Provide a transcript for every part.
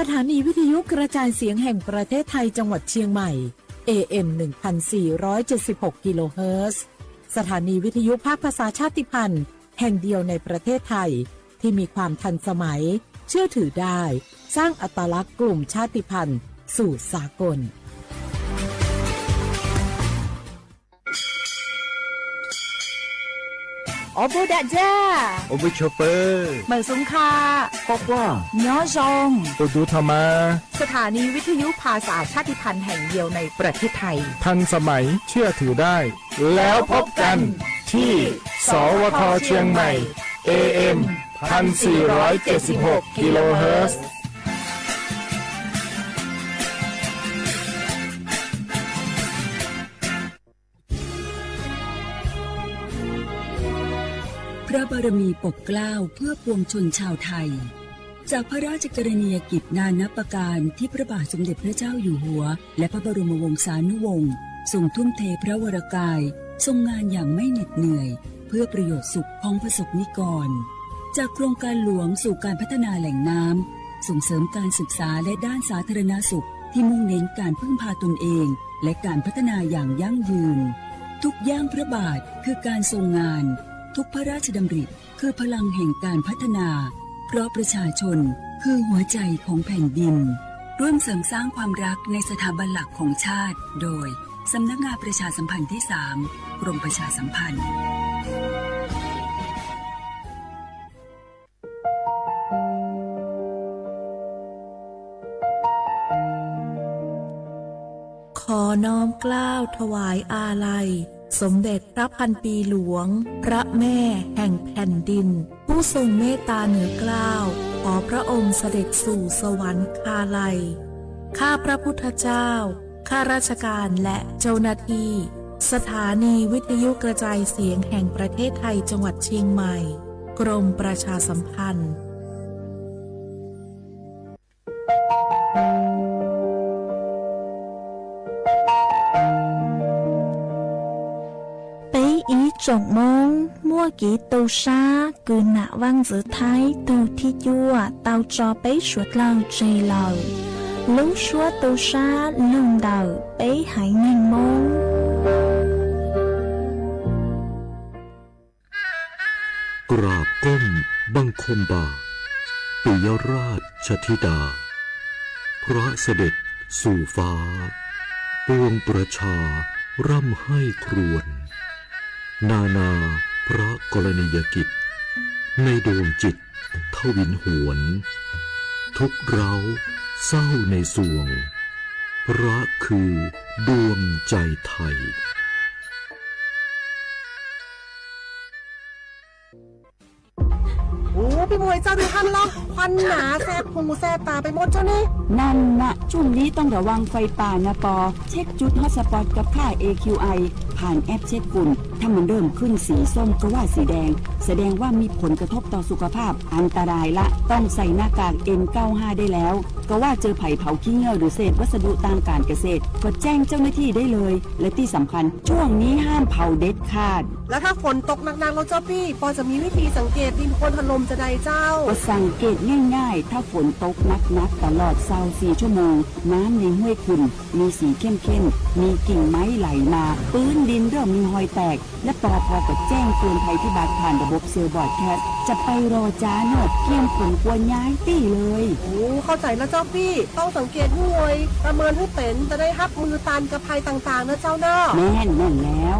สถานีวิทยุกระจายเสียงแห่งประเทศไทยจังหวัดเชียงใหม่ เอ เอ็ม หนึ่งพันสี่ร้อยเจ็ดสิบหก กิโลเฮิรตซ์ สถานีวิทยุภาคภาษาชาติพันธุ์แห่งเดียวในประเทศไทย ที่มีความทันสมัย เชื่อถือได้ สร้างอัตลักษณ์กลุ่มชาติพันธุ์สู่สากล Ob pug dam ja, ob pug chopper, mawm xoo kha, quaj quaj, nyob zoo, tus tus tha mas. สถานีวิทยุภาษาชาติพันธุ์แห่งเดียวในประเทศไทย ทันสมัย เชื่อถือได้ แล้วพบกันที่ สวท เชียงใหม่ เอ เอ็ม พันสี่ร้อยเจ็ดสิบหก กิโลเฮิรตซ์ พระบารมีปกเกล้าเพื่อปวงชนชาวไทย จากพระราชกรณียกิจนานับประการที่พระบาทสมเด็จพระเจ้าอยู่หัว และพระบรมวงศานุวงศ์ทรงทุ่มเทพระวรกาย ทรงงานอย่างไม่เหน็ดเหนื่อย เพื่อประโยชน์สุขของประสบนิกร จากโครงการหลวงสู่การพัฒนาแหล่งน้ำ ส่งเสริมการศึกษาและด้านสาธารณสุขที่มุ่งเน้นการพึ่งพาตนเอง และการพัฒนาอย่างยั่งยืน ทุกย่างพระบาทคือการทรงงาน ทุกพระราชดำริคือพลังแห่งการพัฒนา เพราะประชาชนคือหัวใจของแผ่นดิน ร่วมเสริมสร้างความรักในสถาบันหลักของชาติ โดย สำนักงานประชาสัมพันธ์ที่สาม กรมประชาสัมพันธ์ ขอน้อมเกล้าถวายอาลัย สมเด็จพระพันปีหลวง พระแม่แห่งแผ่นดิน ผู้ทรงเมตตาเหนือเกล้า ขอพระองค์เสด็จสู่สวรรคาลัย ข้าพระพุทธเจ้า ข้าราชการและเจ้าหน้าที่ สถานีวิทยุกระจายเสียงแห่งประเทศไทยจังหวัดเชียงใหม่ กรมประชาสัมพันธ์ Peb ib tsoom Hmoob muaj kev tu sab kws nam Vaaj Ntxwv Thaib tug thib cuaj tau tso peb suav dlawg tseg lawm. Lub suab tu sab lug ntawm peb haiv neeg Hmoob. กราบก้มบังคมบาท ปิยราชธิดา พระเสด็จสู่ฟ้า ปวงประชาร่ำไห้ครวญ นานาพระกรณียกิจ ในดวงจิตทวินหวน ทุกข์ร้าวเศร้าในสวง พระคือดวงใจไทย โอ้ พี่มวย เจ้าดูท่านล่ะ ควันหนาแสบหูแสบตาไปหมดเจ้านี่ นั่นนะ ช่วงนี้ต้องระวังไฟป่านะปอ เช็คจุดฮอตสปอตกับค่า เอ คิว ไอ ผ่านแอปเช็คฝุ่น ถ้ามันเริ่มขึ้นสีส้มก็ว่าสีแดง แสดงว่ามีผลกระทบต่อสุขภาพ อันตรายละ ต้องใส่หน้ากาก เอ็น เก้าสิบห้า ได้แล้ว ก็ว่าเจอไผ่เผาขี้เถ้าหรือเศษวัสดุทางการเกษตร ก็แจ้งเจ้าหน้าที่ได้เลย และที่สำคัญ ช่วงนี้ห้ามเผาเด็ดขาด แล้วถ้าฝนตกหนักๆ แล้วเจ้าปี้ ปอจะมีวิธีสังเกตดินโคลนถล่มจะใดเจ้า ก็สังเกตง่ายๆ ถ้าฝนตกหนักๆ ตลอดซาวสี่ชั่วโมง น้ำในห้วยขุ่น มีสีเข้มๆ มีกิ่งไม้ไหลมา พื้นดินเริ่มมีฮอยแตก และปอพอก็แจ้งเตือนภัยพิบัติผ่านระบบเซลล์บรอดแคสต์ จะไปรอจ้าเนอะ เตรียมขนครัวย้ายตี้เลย โอ้ เข้าใจแล้วเจ้าปี้ ต้องสังเกตห้วย ประเมินให้เป็น จะได้ฮับมือต้านกับภัยต่างๆ นะเจ้าเนาะ แม่น แม่นแล้ว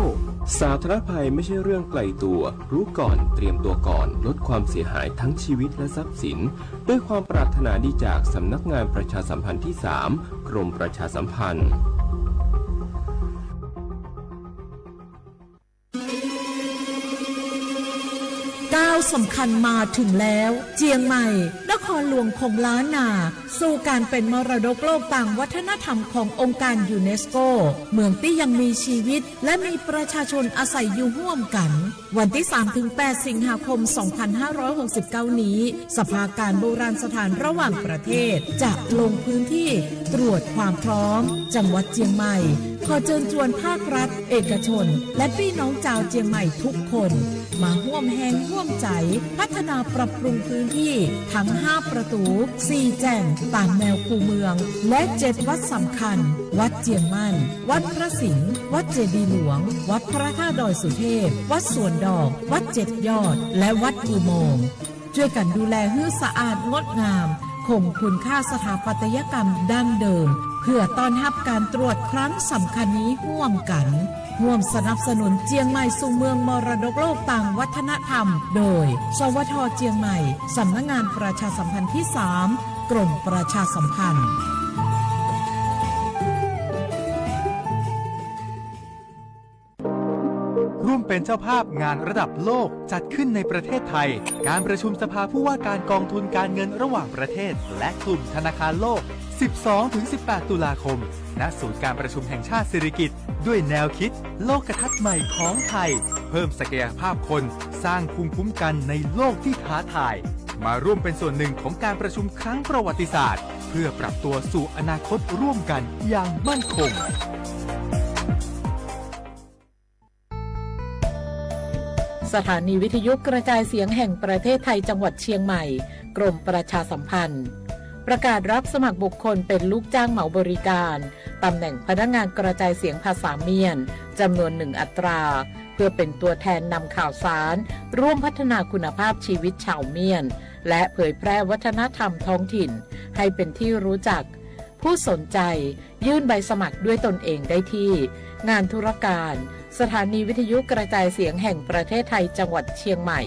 สาธารณภัยไม่ใช่เรื่องไกลตัว รู้ก่อน เตรียมตัวก่อน ลดความเสียหายทั้งชีวิตและทรัพย์สิน ด้วยความปรารถนาดีจากสำนักงานประชาสัมพันธ์ที่สาม กรมประชาสัมพันธ์ ก้าวสำคัญมาถึงแล้ว เจียงใหม่ นครหลวงของล้านนา สู่การเป็นมรดกโลกตามวัฒนธรรมขององค์การยูเนสโก เมืองตี้ยังมีชีวิต และมีประชาชนอาศัยอยู่ร่วมกัน วันที่สามถึงแปด สิงหาคม สองพันห้าร้อยหกสิบเก้า นี้ สภาการโบราณสถานระหว่างประเทศ จะลงพื้นที่ตรวจความพร้อม จังหวัดเจียงใหม่ ขอเชิญชวนภาครัฐ เอกชน และพี่น้องชาวเชียงใหม่ทุกคน มาร่วมแรงร่วมใจพัฒนาปรับปรุงพื้นที่ทั้งห้าประตู สี่แจ่ง ตามแนวคูเมือง และเจ็ดวัดสำคัญ วัดเจียงมั่น วัดพระสิงห์ วัดเจดีย์หลวง วัดพระธาตุดอยสุเทพ วัดสวนดอก วัดเจ็ดยอด และวัดอุโมงค์ ช่วยกันดูแลให้สะอาดงดงาม คงคุณค่าสถาปัตยกรรมดั้งเดิม เพื่อต้อนรับการตรวจครั้งสำคัญนี้ร่วมกัน ร่วมสนับสนุนเชียงใหม่สู่เมืองมรดกโลกตามวัฒนธรรม โดย สวท เชียงใหม่ สำนักงานประชาสัมพันธ์ที่ สาม กรมประชาสัมพันธ์ ร่วมเป็นเจ้าภาพงานระดับโลกจัดขึ้นในประเทศไทย การประชุมสภาผู้ว่าการกองทุนการเงินระหว่างประเทศ และกลุ่มธนาคารโลก สิบสองถึงสิบแปด ตุลาคม ณ ศูนย์การประชุมแห่งชาติสิริกิติ์ ด้วยแนวคิดโลกทัศน์ใหม่ของไทย เพิ่มศักยภาพคน สร้างภูมิคุ้มกันในโลกที่ท้าทาย มาร่วมเป็นส่วนหนึ่งของการประชุมครั้งประวัติศาสตร์ เพื่อปรับตัวสู่อนาคตร่วมกันอย่างมั่นคง สถานีวิทยุกระจายเสียงแห่งประเทศไทยจังหวัดเชียงใหม่ กรมประชาสัมพันธ์ ประกาศรับสมัครบุคคลเป็นลูกจ้างเหมาบริการ ตำแหน่งพนักงานกระจายเสียงภาษาเมียน จำนวนหนึ่งอัตรา เพื่อเป็นตัวแทนนำข่าวสาร ร่วมพัฒนาคุณภาพชีวิตชาวเมียน และเผยแพร่วัฒนธรรมท้องถิ่น ให้เป็นที่รู้จัก ผู้สนใจ ยื่นใบสมัครด้วยตนเองได้ที่ งานธุรการ สถานีวิทยุกระจายเสียงแห่งประเทศไทยจังหวัดเชียงใหม่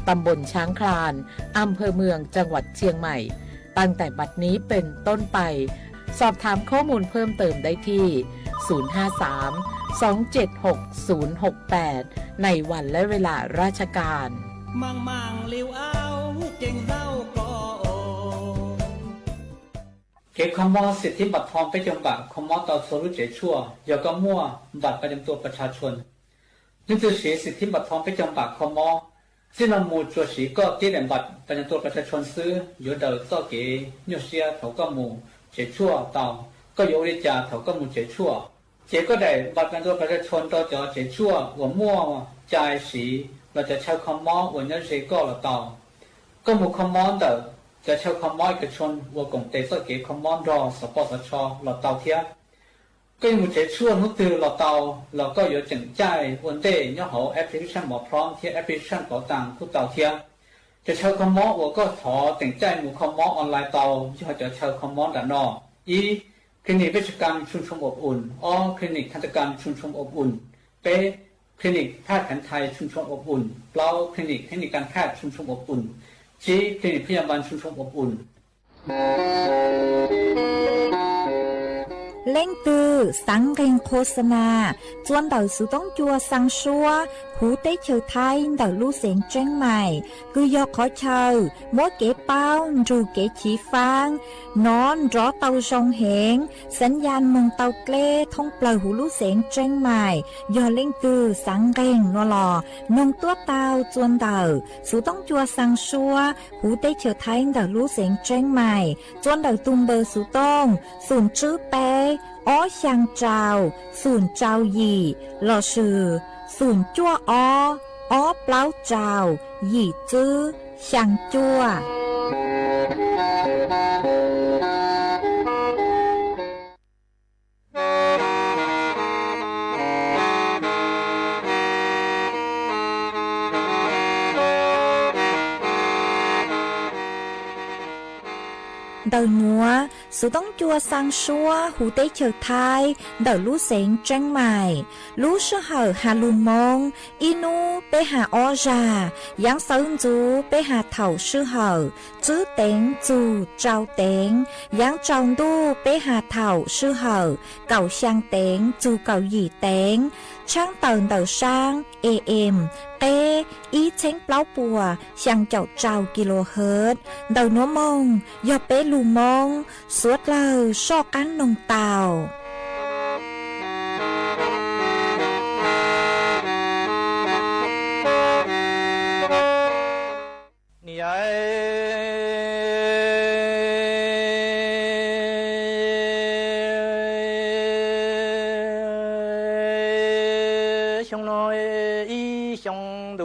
ตำบลช้างคลาน อำเภอเมืองจังหวัดเชียงใหม่ ตั้งแต่บัดนี้เป็นต้นไป สอบถามข้อมูลเพิ่มเติมได้ที่ ศูนย์ห้าสาม สองเจ็ดหก ศูนย์หกแปด ในวันและเวลาราชการ Kev kho mob สิทธิบัตรทอง peb caug npam kho mob tau txhua lub tsev tshuaj yog koj muaj บัตรประจำตัวประชาชน. Leej twg siv สิทธิบัตรทอง peb caug npam kho mob, txij no mus tsuas siv koj tib daim บัตรประจำตัวประชาชน xwb yuav daws txoj kev nyuaj siab thaum koj mus tsev tshuaj tau. Koj yuav ua li cas thaum koj mus tsev tshuaj? Ces koj daim บัตรประจำตัวประชาชน rau cov tsev tshuaj uas muaj cai siv los cov chaw kho mob uas nyob ze koj los tau. Koj mus kho mob ntawm cov chaw kho mob เอกชน uas koom tes txoj kev kho mob nrog xov poj xov tsho los tau thiab. Koj yuav mus tsev tshuaj hnub twg los tau, los koj yuav tseem caij ua ntej nyob hauv application หมอพร้อม thiab application เป๋าตัง kuj tau thiab. Cov chaw kho mob uas koj thov tseem caij mus kho mob online tau yog cov chaw kho mob nram no: ib, Clinic เวชกรรมชุมชนอบอุ่น, ob, Clinic ทันตกรรมชุมชนอบอุ่น, peb, Clinic แพทย์แผนไทยชุมชนอบอุ่น, plaub, Clinic เทคนิคการแพทย์ชุมชนอบอุ่น, tsib, Clinic พยาบาลชุมชนอบอุ่น. Leej twg xaav nqeeg qhua xa nas txua ntawm xuv toob cua xaa suab huv teb chaws Thaib ntawm lub xeev Tseeb Maim, kws yog qhov chaw muab kev paub nrug kev chiv faab nov nrov tau zoo heev, xav yaj moog tau dleb thoob plawg huv lub xeev Tseeb Maim. Yog leej twg xaav nqeeg no los noog tuab tau txua ntawm xuv toob cua xaa suab huv teb chaws Thaib ntawm lub xeev Tseeb Maim txua ntawm tug npawb xuv tooj xoom tswb peb ob xyaa rau xoom rau yim lossis xoom cuaj ob ob plaub rau yim tswb xyaa cuaj. Ntawm nuav, xuv toob cua xaa suab huv teb chaws Thaib ntawm lub xeev Tseeb Maim, lub sij hawm has lug Moob, ib nub peb has ob zag, yaav sawv ntxuv peb has thaum sij hawm tswb teev txug rau teev, yaav tsaus ntuj peb has thaum sij hawm kaum xyaa teev txug kaum yim teev, tshaab tawm ntawm saab A M qeb ib txheeb plaub puas xyaa caum rau kilohertz. Ntawm nuav moog yog peb lug Moob, suav dlawg soj qaab noog tau.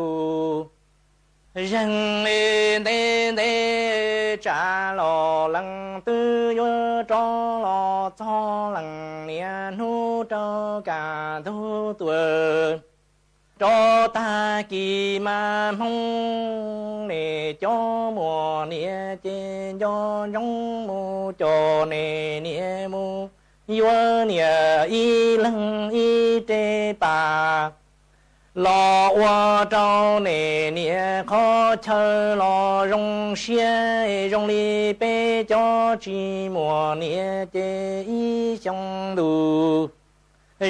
tus. Zeeg ntev ntev tsam los leej twg yuav rov los txog leej niam hnub rau kaj ntug tuaj. Rov tag kis mas Hmoob ne cov muaj niam ces nco ntsoov mus coj ne niam mus yuav niam ib leeg ib re pas los ua rau ne niam qhov chaw los zoo siab zoo li peb cov tsis muaj niam ces ib xyoo ntus.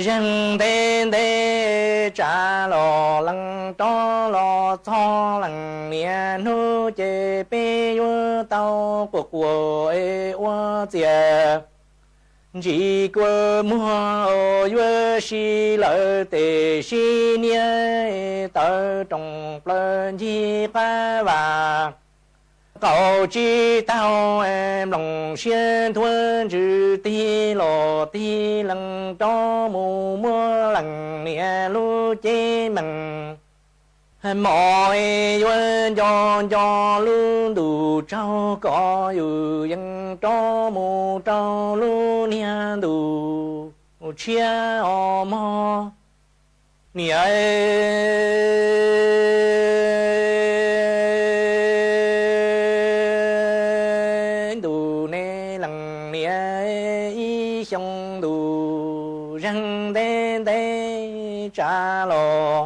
Zeeg ntev ntev tsam los leej rov los txog leej niam hnub ces peb yuav tau quas quas es ua txias ntsis kua muag yuav si lawm tes sib niab tawv roos plaws ncig qab vas. Qaum tsis taug mloog siab nthuav ntsws tig los tig leej rov mus muab leej niam lub cev meej. Mos yuav nco nco lub ntuj tsaug kom yus yeej rov mus rau lub niag ntuj tshiab os mog. Niam ntuj ne leej niam ib xyoo ntus zeeg ntev ntev tsam los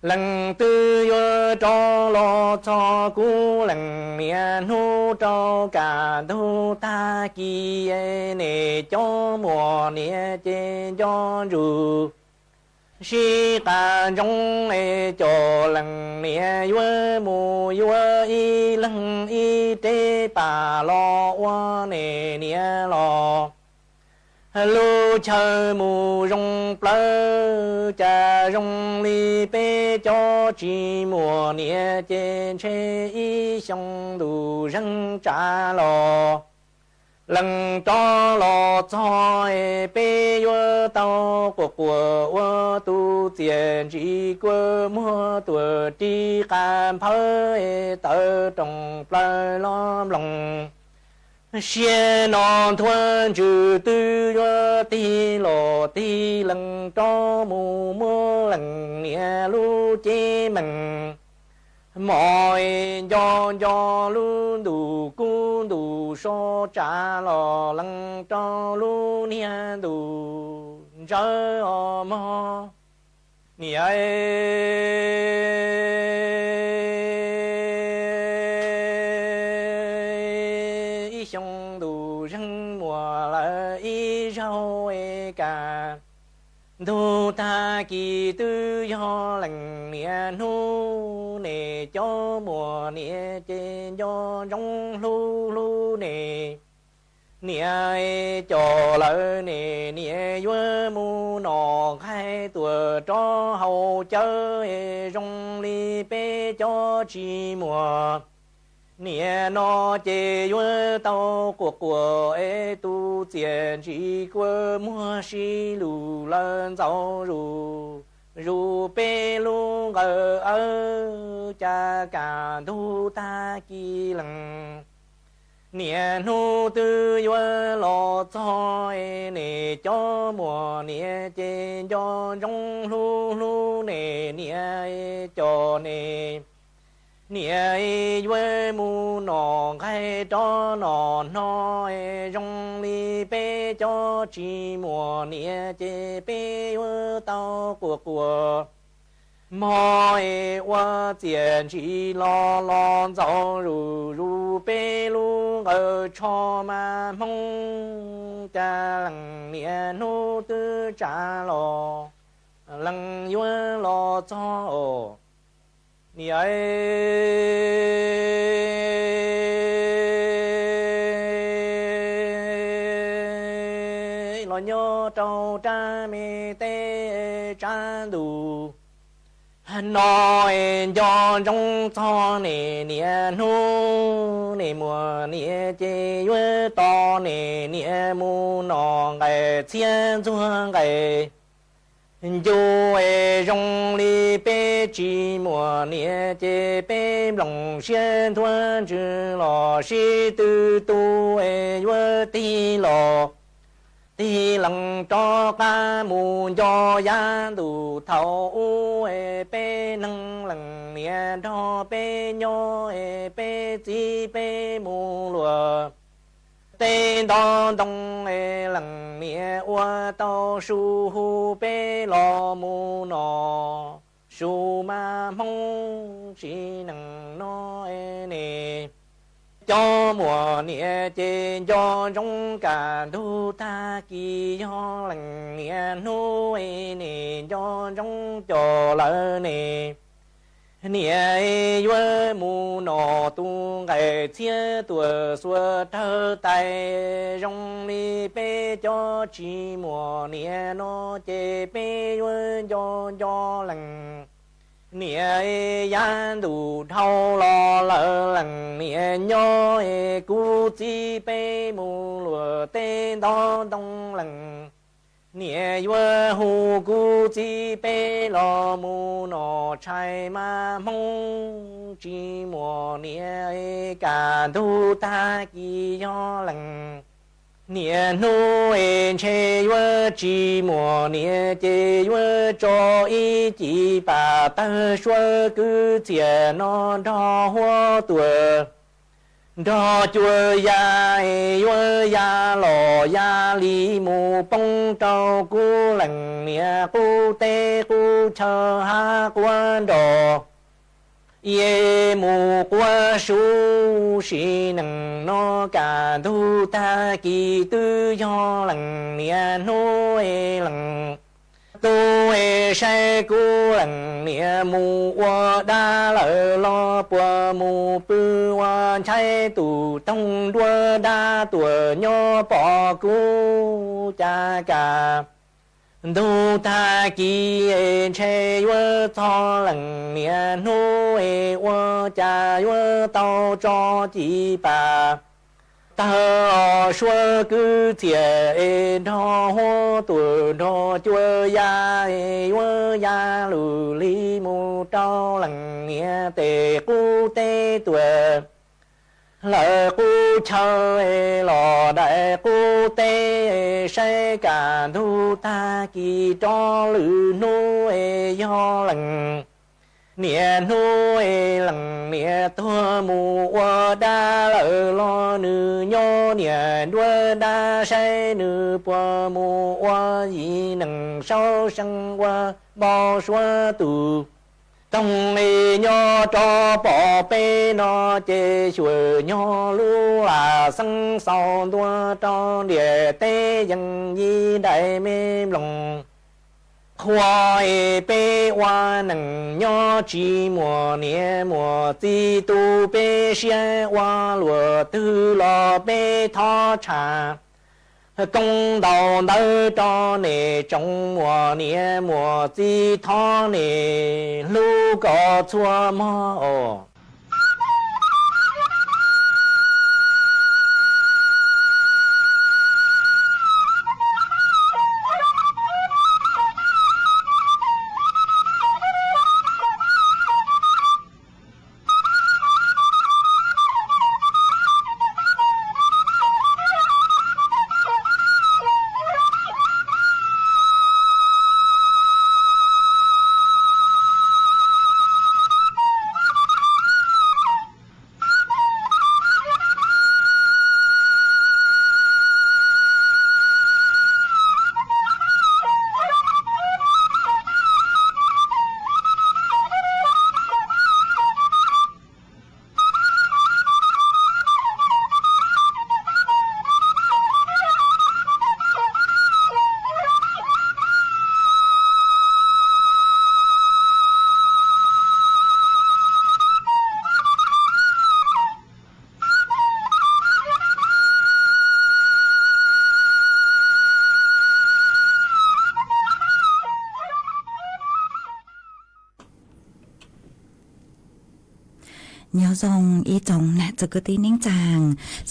leej twg yuav rov los txog kuv leej niam hnub rau kaj ntug tag kis ne cov muaj niam ces nco ntsoov sib qas ntsoov es coj leej niam yuav mus yuav ib leeg ib re pas los ua ne niam los lub chaw mus zoo plawv cas zoo li peb cov tsis muaj niam ces ntshe ib xyoo ntus zeeg tsam los leej rov los txog es peb yuav tau quas quas ua tus txias ntsis kua muag tuaj ris qas nphawv es tawv roos plaws los mloog siab no nthuav ntsws twb yuav tig los tig leej rov mus muab leej niam lub cev meej. Mos nco nco lub ntuj kub ntuj so tsam los leej rau lub niag ntuj ntsawv os mog. Niam ib xyoo ntus zeeg muaj lawm ib zaug es kaj ntug tag kis twb yog leej niam hnub ne cov muaj niam ces nco ntsoov hlub hlub ne niam coj lawm ne niam yuav mus noj nqaij tuaj rov haus cawv zoo li peb cov tsis muaj niam no ces yuav tau quas quas es tus txias ntsis kua muag sib lug lawm ntxaus zus zus peb lub nqawm awb cas kaj ntug tag kis leej niam hnub twb yuav los txog ne cov muaj niam ces nco ntsoov hlub hlub ne niam coj ne niam yuav mus noj nqaij rov noj hno zoo li peb cov tsis muaj niam ces peb yuav tau quas quas mog es ua txias ntsis los los ntxaus zus zus peb lub nqawm tsho mas Hmoob cas leej niam hnub twb tsam los leej yuav los txog os. Niam los nyob rau rab me teb tsab ntuj no es nco ntsoov txog ne niam hnub ne muaj niam ces yuav tos ne niam mus noj nqaij txhiab ntxuag nqaij ncu es zoo li peb tsis muaj niam ces peb nplooj siab ntuag ntsws los sib tw tu es yuav tig los tig lees rov qab mus nco yav ntuj thaum ub es peb neeg leej niam nrog peb nyob es peb txiv peb mus luag tej nto ntoo es leej niam ua tau su hu peb los mus no. Su mas Hmoob tsis neej no es ne, cov muaj niam ces nco ntsoov kaj ntug tag kis yog leej niam hnub es ne nco ntsoov coj lawm ne. Niam yuav mus no tus nqaij txhiab tuaj xuas rawg tais zoo li peb cov tsis muaj niam no ces peb yuav nco nco leej niam yav ntuj dhau los lawm leej niam nyob es kuv txiv peb mus luag tej nto ntoo leej niam yuav hu kuv txiv peb los mus no tshais mas Hmoob tsis muaj niam kaj ntug tag kis yog leej niam hnub es ntshe yuav tsis muaj niam ces yuav tso ib ci pam tawg suab kwv txhiaj no nrog huab tuam nrog cua ya es yuav ya los ya li mus poob rau kuv leej niam qub teb qub chaw hav quav nroj. Es mus quav su sim neej no kaj ntug tag kis twb yog leej niam hnub es leej tub es saib kuv leej niam mus ua dab lawm los puas mus pw ua ntshai tus toog nruab dab tuaj nyob pom kuv cas kaj ntug tag kis es ntshe yuav txog leej niam hnub es ua cas yuav tau tso ci pam tawg os suab kwv txhiaj es nrog huab tuam nrog cua ya es yuav ya lug li mus rau leej niam tes qub teb tuaj lawm qub chaw es los daim qub teb es saib kaj ntug tag kis rov lwm hnub es yog leej niam hnub es leej niam tuag mus ua dab lawm los nws nyob niam nruab dab saib nws puas mus ua yim neeg saub seej ua npau suav tus toog es nyob rov pom peb no ces xyuam nyog lub lam xeeb xaus ntua rau ntiaj teb yees yim daim me nplooj qhuav es peb ua neej nyob tsis muaj niam muaj txiv tu peb siab ua luaj twg los peb thov tshaj koob ntaus ntawv rau nej tsoom muaj niam muaj txiv thov nej hlub kom txhua mog os. Nyob zoo ib tsoom nam txwv kwv tij neej tsaa,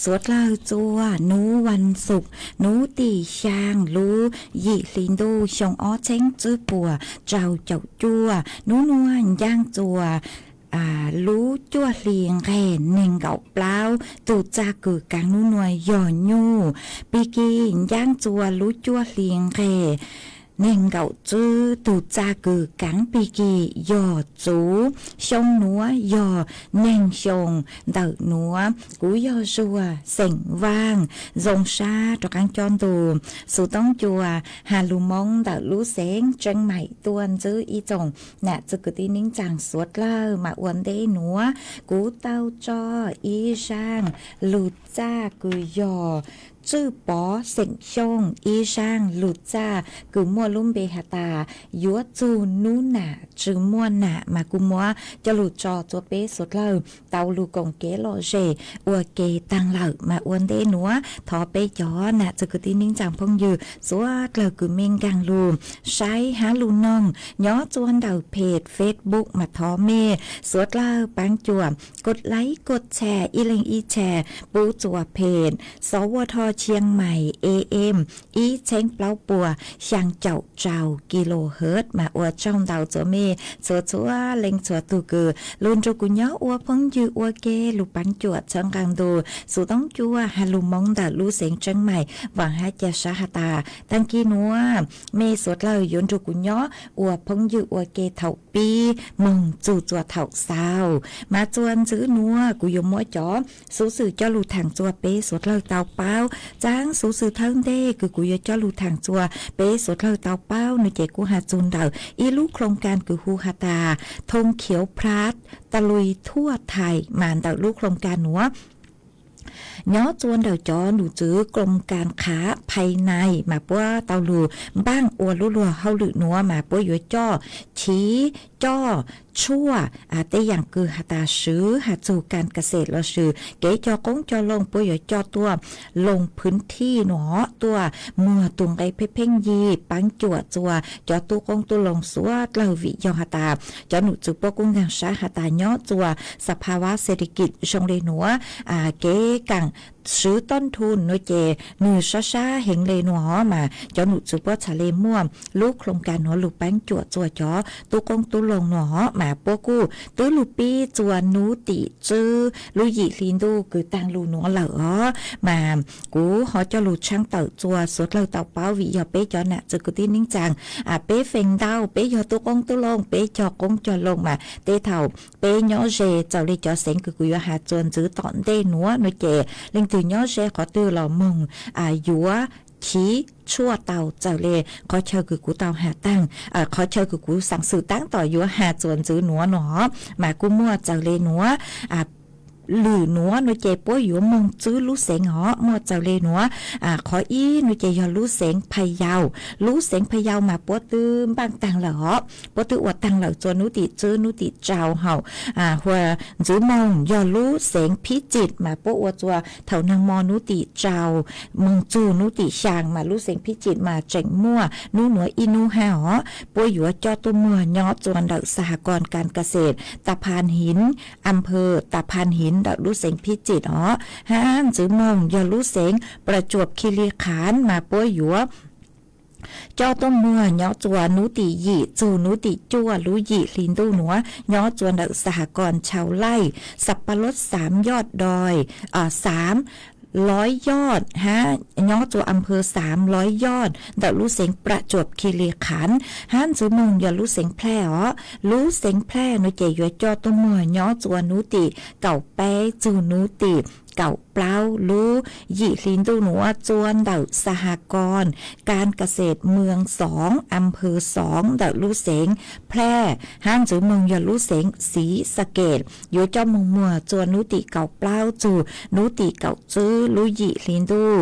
suav dlawg txua nub vas xuv, nub tim xyaa lub yim hli ntuj xyoo ob txheeb tswb puas rau caum cuaj, nub nuav ncaaj txua lub cuaj hli nqeg neeg nkaum plaub, tug txaj kws kaav nub nuav yog nyuj, pig kig ncaaj txua lub cuaj hli nqeg neeg nkaum tswb, tug txaj kws kaav pig kig yog txuv, xyoo nuav yog neeg xyoo ntawm nuav. Kuv yog Zuag xeem Vaaj, zoo sab rov qaab cob ntu xuv toob cua has lug Moob ntawm lub xeev Tseeb Maim tuaj ntsib ib tsoom nam txwv kwv tij neej tsaa suav dlawg. Mas ua ntej nuav kuv tau tso ib zaaj lug txaj kws yog Tswj Pov xeem Xyooj ib zaaj lug txaj kws muaj lub npe has tas yuav txug nub nam tsi muaj nam, mas kuv muab coj lug tso txua peb suav dlawg tau lug koom kev lom zem ua ke taag lawm. Mas ua ntej nuav thov peb cov nam txwv kwv tij neej tsaa phooj ywg suav dlawg kws mej nkaag lug saib hab lug noog nyob txua ntawm phem Facebook mas thov mej suav dlawg paab cuam kod laib kod tshare ib leeg ib tshare pub txua phem Xov Ua Tho Tshiab Mais A M ib txheeb plaub puas xyaa caum rau kilohertz. Mas ua tsaug ntau txua mej txhua txhua leej txhua tug kws lug nrug kuv nyob ua phooj ywg ua ke lug paab cuam txhawb nqaa ntu xuv toob cua has lug Moob ntawm lub xeev Tseeb Mais. Vaam hab ca sab has tas taag kis nuav mej suav dlawg yuav nrug kuv nyob ua phooj ywg ua ke thaum pib moog txug txua thaum xaus. Mas txua ntxiv nuav kuv yuav muab cov xuv xwm coj lug thaam txua peb suav dlawg tau paub. Txav xuv xwm thawj ntej kws kuv yuav coj lug thaam txua peb suav dlawg tau paub nuav ces kuj has txug ntawm ib lub โครงการ kws hu has tas ธงเขียวพลัส ตะลุยทั่วไทย mas ntawm lub โครงการ nuav nyob txua ntawm cov num txwv กรมการค้าภายใน mas puab tau lug npaaj ua lub luag hauj lwm nuav mas puab yuav coj chiv coj tshuaj tej yaam kws has tas swv has txug kas kas xes lossis kev cog qoob cog loo puab yuav coj tuaj ลงพื้นที่ nuav tuaj muag tug nqe pheej pheej yig paab cuam txua cov tub qoob tub loo suav dlawg vim yog has tas cov num txwv puab kuj nkaag sab has tas nyob txua สภาวะเศรษฐกิจ zoo le nuav kev kaam swv ต้นทุน nuav ces nwg sab sab heev le nuav mas cov num txwv puab txhad le muaj lub โครงการ nuav lug paab cuam txua cov tub qoob tub loo nuav mas puab kuj twb lug pib txua nub tim tswb lub yim hli ntuj kws taag lug nuav lawm os. Mas kuv ho coj lug tshaab tawm txua suav dlawg tau paub vim yog peb cov nam txwv kwv tij neej tsaa peb feem ntau peb yog tub qoob tub loo peb cog qoob cog loo mas tej thaum peb nyob ze txawm le cov xeev kws kuv yuav has txua ntxiv tom ntej nuav nuav ces leej twg nyob ze qhov twg los moog yuav chiv tshuaj tau txawm le qhov chaw kws kuv tau has taag, qhov chaw kws kuv xaam xwm taab tom yuav has txua ntxiv nuav nuav mas kuj muaj txawm le nuav lwm nuav nuav ces puab yuav moog tswb lub xeev os muaj txawm le nuav. Qhov ib nuav ces yog lub xeev Pha Yau. Lub xeev Pha Yau mas puab twb npaaj taag lawm os, puab twb ua taag lawm txua nub tim tswb nub tim tsau hauv hua ntxiv moog yog lub xeev Phib Txim mas puab ua txua thaum nag mo nub tim tsau moog txug nub tim xyaa mas lub xeev Phib Txim mas tseem muaj nub nuav ib nub hab os. Puab yuav coj tuaj muag nyob txua ntawm สหกรณ์การเกษตรตะพานหิน อำเภอตะพานหิน ntawm lub xeev Phib Txim os. Hab ntxiv moog yog lub xeev ประจวบคีรีขันธ์ mas puab yuav coj tuaj muag nyob txua nub tim yim txug nub tim cuaj lub yim hli ntuj nuav nyob txua ntawm สหกรณ์ชาวไร่ สับปะรดสามยอดดอย สามร้อยยอด hab nyob txua อำเภอสามร้อยยอด ntawm lub xeev ประจวบคีรีขันธ์. Hab ntxiv moog yog lub xeev Phlaj os. Lub xeev Phlaj nuav ces yuav coj tuaj muag nyob txua nub tim kaum peb txug nub tim kaum plaub lub yim hli ntuj nuav txua ntawm สหกรณ์การเกษตรเมืองสอง อำเภอสอง ntawm lub xeev Phlaj. Hab ntxiv moog yog lub xeev ศรีสะเกษ yuav coj moog muag txua nub tim kaum plaub txug nub tim kaum tswb lub yim hli ntuj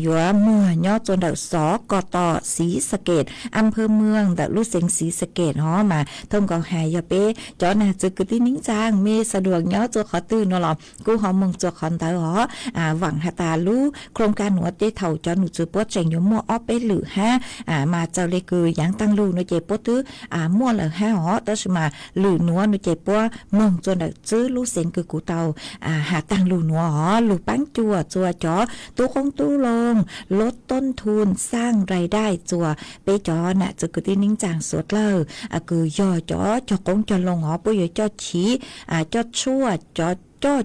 yuav muag nyob txua ntawm สกต. ศรีสะเกษ อำเภอเมือง ntawm lub xeev ศรีสะเกษ os. Mas thooj nkaus has yog peb cov nam txwv kwv tij neej tsaa mej sawv daws nyob txua qhov twg nuav los kuj ho moog txua qhov ntawd. lawm os. Vam has tas lub khoo ka nuav tej thaum cov num txwv puab tseem yuav muaj ob peb lwm hab, mas txawm le kws yaav taag lug nuav ces puab twb muaj lawm hab os, tab sis mas lwm nuav nuav ces puab moog txua ntawm txwb lub xeev kws kuv tau has taag lug nuav os. Lug paab cuam txua cov tub qoob tub loo, lub toob thun xaaj rais daij txua peb cov nam txwv kwv tij neej tsaa suav dlawg kws yog cov cog qoob cog loo os, puab yuav coj chiv, coj tshuaj, coj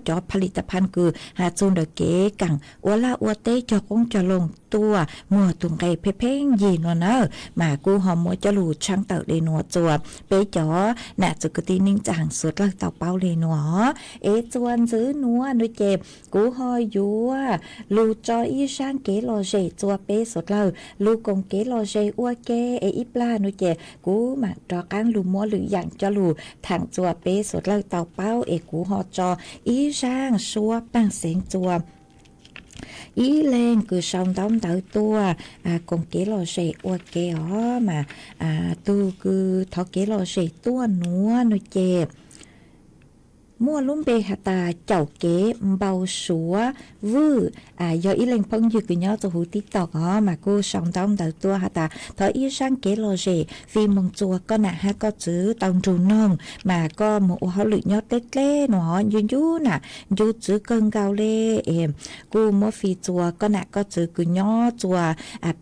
cov pha li ta phan kws has txug ntawm kev kaam ua laj ua teb cog qoob cog loo tuaj muag tug nqe pheej pheej yig nuav na, mas kuj ho muab coj lug tshaab tawm le nuav txua peb cov nam txwv kwv tij neej tsaa suav dlawg tau paub le nuav. Es txua ntxiv nuav nuav ces kuv ho yuav lug tso ib zaaj kev lom zem txua peb suav dlawg, lug koom kev lom zem ua ke. Es ib plag nuav ces kuv maam rov qaab lug muab lwm yaam coj lug thaam txua peb suav dlawg tau paub. Es kuv ho tso ib zaaj suab paaj xeev txua ib leeg kws sau ntaub ntawv tuaj koom kev lom zem ua ke os. Mas tug kws thov kev lom zem tuaj nuav nuav ces muaj lub npe has tas Caum Kev Npau Suav Vwj, yog ib leeg phooj ywg kws nyob txua huv TikTok os, mas kuj sau ntaub ntawv tuaj has tas thov ib zaaj kev lom zem fij moog txua koj nam hab koj txwv tau nrug noog, mas koj moog ua hauj lwm nyob dleb dleb nuav ncu ncu nam ncu txwv kawg nkaus le. Es kuj muab fij txua koj nam koj txwv kws nyob txua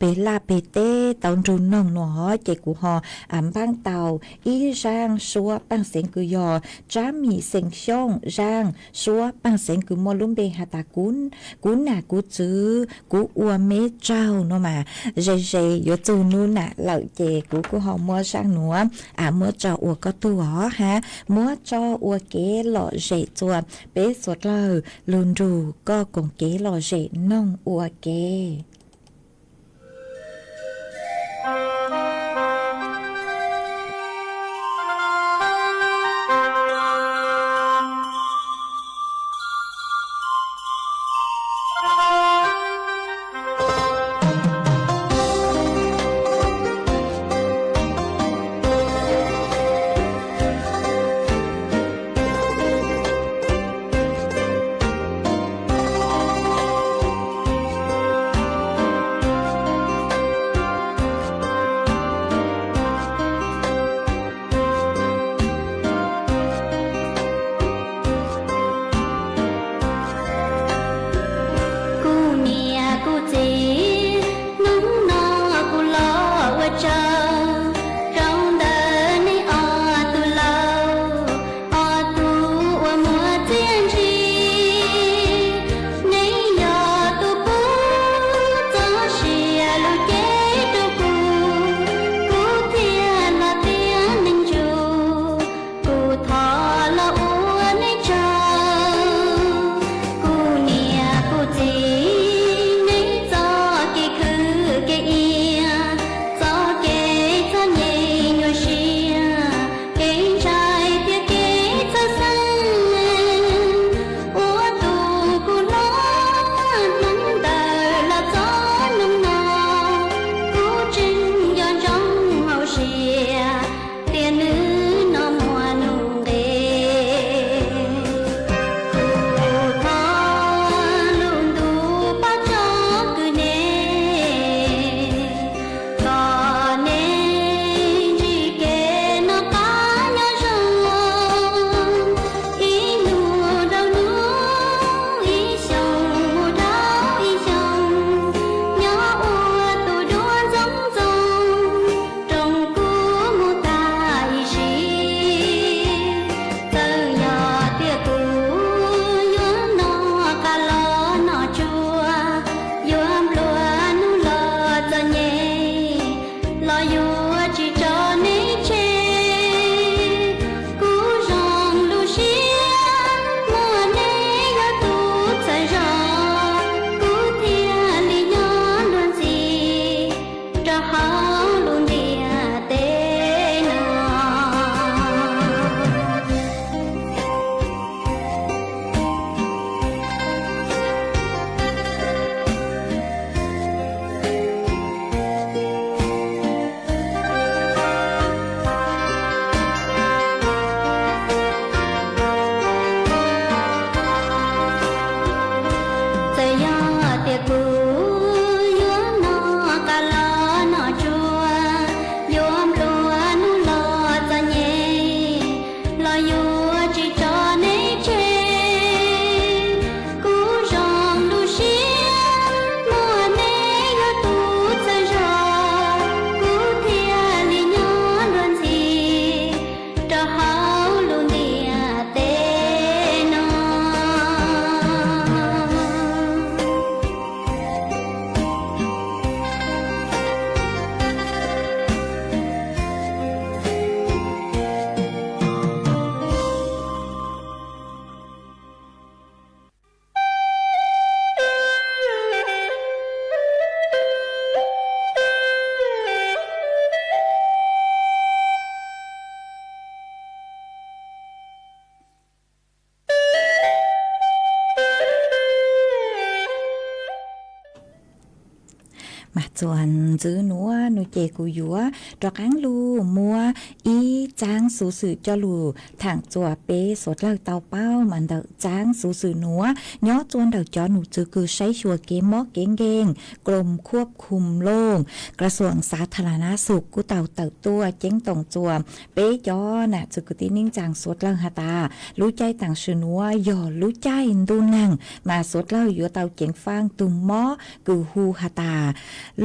peg laj peg teb tau nrug noog nuav, ces kuv ho npaab tau ib zaaj suab paaj xeev kws yog Tsab Mim Xeem Xyooj zaaj suab paaj xeev kws muaj lub npe has tas Kuv nam kuv txwv kuv ua meb tsaug nuav mas, ze ze yuav txug nub nam lawm ces kuv kuj ho muab zaaj nuav muab tso ua koj tug os hab muab tso ua kev lom zem txua peb suav dlawg lug nrug koj koom kev lom zem noog ua ke. Mas txuas ntxiv nuav nua ces kuv yuav rov qaab lug muab ib txaab xuv xwm coj lug thaam txuas peb suav dlawg tau paub. Mas ntawm txaab xuv xwm nuav nyob txuas ntawm cov num txwv kws saib xyuas kev mob kev nkeeg, กรมควบคุมโรค กระทรวงสาธารณสุข kuj tau tawm tuaj ceeb toom txuas peb cov nam txwv kwv tij neej tsaa suav dlawg has tas lub caij taam sim nuav yog lub caij ntuj nag, mas suav dlawg yuav tau ceev faaj tug mob kws hu has tas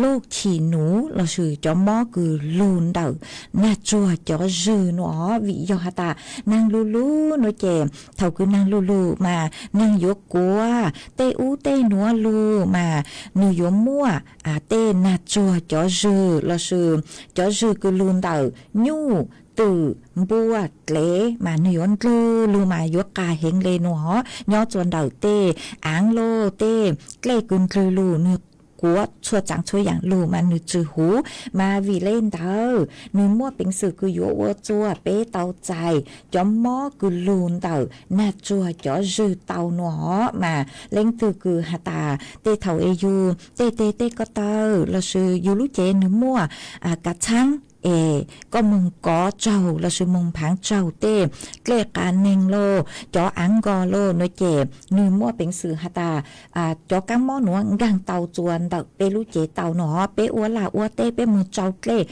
lub chim nuv lossis cov mob kws lug ntawm nag tsuag cov zwg nuav. Vim yog has tas nag lug lug nua ces thaum kws nag lug lug mas nag yuav kuav tej ub tej nuav lug mas nwg yuav muaj tej nag tsuag cov zwg lossis cov zwg kws lug ntawm nyuj, twm, npua, dlev mas nwg yuav ndlwg lug mas yuav qas heev le nuav. Nyob txuas ntawm tej aav lug tej dlej kws ndlwg lug nwg kuav txhua tsaav txhua yaam lug mas nwg tsi huv. Mas vim le ntawd nwg muaj peev xwm kws yuav ua txuas peb tau txais cov mob kws lug ntawm nag tsuag cov zwg tau nuav. Mas leej twg kws has tas tej thaum es yug tej teg tej ko taw lossis yug lub cev nwg muaj kav txhaab es koj moog kov tsaug lossis moog nphaav tsaug tej dlej qas neeg lauj, cov aav nko lauj nua ces nwg muaj peev xwm has tas cov kaab mob nuav nkaag tau txuas ntawm peb lub cev tau nuav. Peb ua laj ua teb peb moog tsau dlej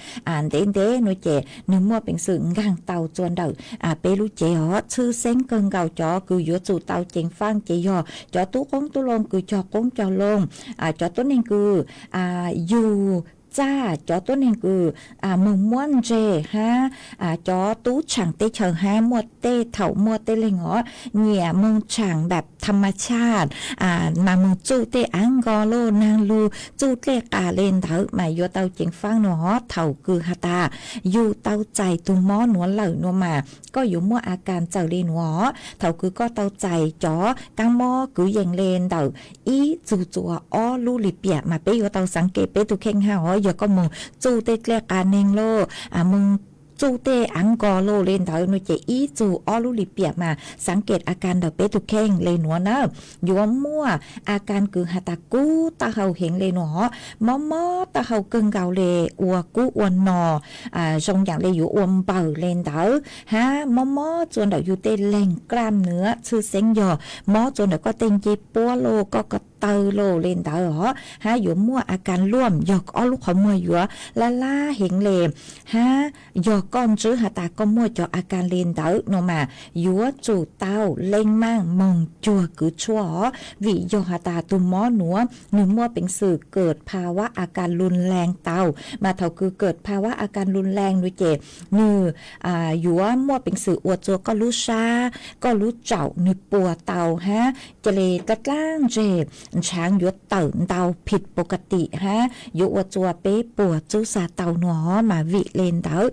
ntev ntev nua ces nwg muaj peev xwm nkaag tau txuas ntawm peb lub cev os. Tshwj xeeb kawg nkaus cov kws yuav tsum tau ceev faaj ces yog cov tub qoob tub loo kws cog qoob cog loo, cov tuab neeg kws yug txaj, cov tuab neeg kws moog muab ntseg hab cov tub tshaam teb chaws hab muaj tej thaum muaj tej leeg os nyiam moog tshaam npaam tham mas tshaj mas moog txuj tej aav nko lauj, naag lug txuj dlej qas le ntawd mas yuav tau ceev faaj nuav. Thaum kws has tas yug tau txais tug mob nuav lawm nua mas koj yuav muaj a kas txawm le nuav. Thaum kws koj tau txais cov kaab mob kwv yees le ntawm ib txug txuas ob lub lim piam mas peb yuav tau xaav kem peb tug kheej hab os. Yog koj moog txuj tej dlej qas neeg lauj, moog txuj tej aav nko lauj le ntawd nua ces ib txug ob lub lim piam mas xaav kem a kas ntawm peb tug kheej le nuav na. Yuav muaj a kas kws has tas kub taub hau heev le nuav os, mob mob taub hau kawg nkaus le, ua kub ua no zoo yaam le yuav ua npawg le ntawd hab mob mob txuas ntawm yug tej leeg klam nuav, tshwj xeeb yog mob txuas ntawm koj tej ncej puab lauj, koj ko taw lauj le ntawd os. Hab yuav muaj a kas luam yog ob lub qhov muag yuav laj laj heev le. Hab yog koj ntsib has tas koj muaj cov a kas le ntawd nua mas yuav tsum tau leej maaj moog cuag kws tshuaj os. Vim yog has tas tug mob nuav nwg muaj peev xwm kawm pha vab a kas lun leeg tau, mas thaum kws kawm pha vab a kas lun leeg nua ces nwg yuav muaj peev xwm ua txuas koj lub sab koj lub tsaum nwg puas tau hab ca le dlaab dlaab ntseg, ntshaav yuav tawm ntau phim pov ka tim hab yuav ua txuas peb puas txub xa tau nua. Mas vim le ntawd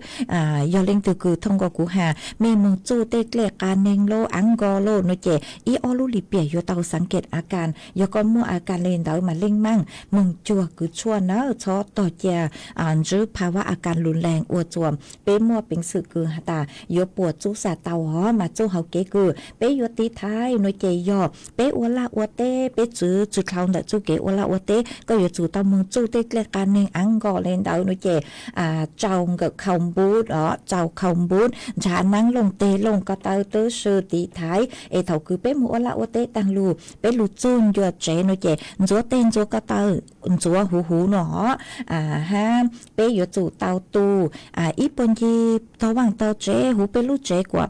yog leej twg kws thooj nkaus kuv has mej moog txuj tej dlej qas neeg lauj, aav nko lauj nua ces ib ob lub lim piam yuav tau xaav kem a kas. Yog koj muaj a kas le ntawd mas leej maaj moog cuag kws tshuaj nawb, txhob tog cia ntsib pha vab a kas lun leeg ua txuas peb muaj peev xwm kws has tas yuav puas txub xa tau os. Mas txuj hauv kev kws peb yuav tiv thaiv nua ces yog peb ua laj ua teb, peb txwv tsi dlhau ntawm txuj kev ua laj ua teb, koj yuav tsum tau moog txuj tej dlej qas neeg aav nko le ntawd nua ces tsau nkawm khau npub os, tsau khau npub, ntshav naab looj teg looj ko taw tub si tiv thaiv. Es thaum kws peb moog ua laj ua teb taag lug peb lug txug ncua tsev nua ces ntxuav teg ntxuav ko taw, ntxuav huv huv nua os. Hab peb yuav tsum tau tu ib puag ncig tog vaaj tog tsev huv peb lub tsev kuas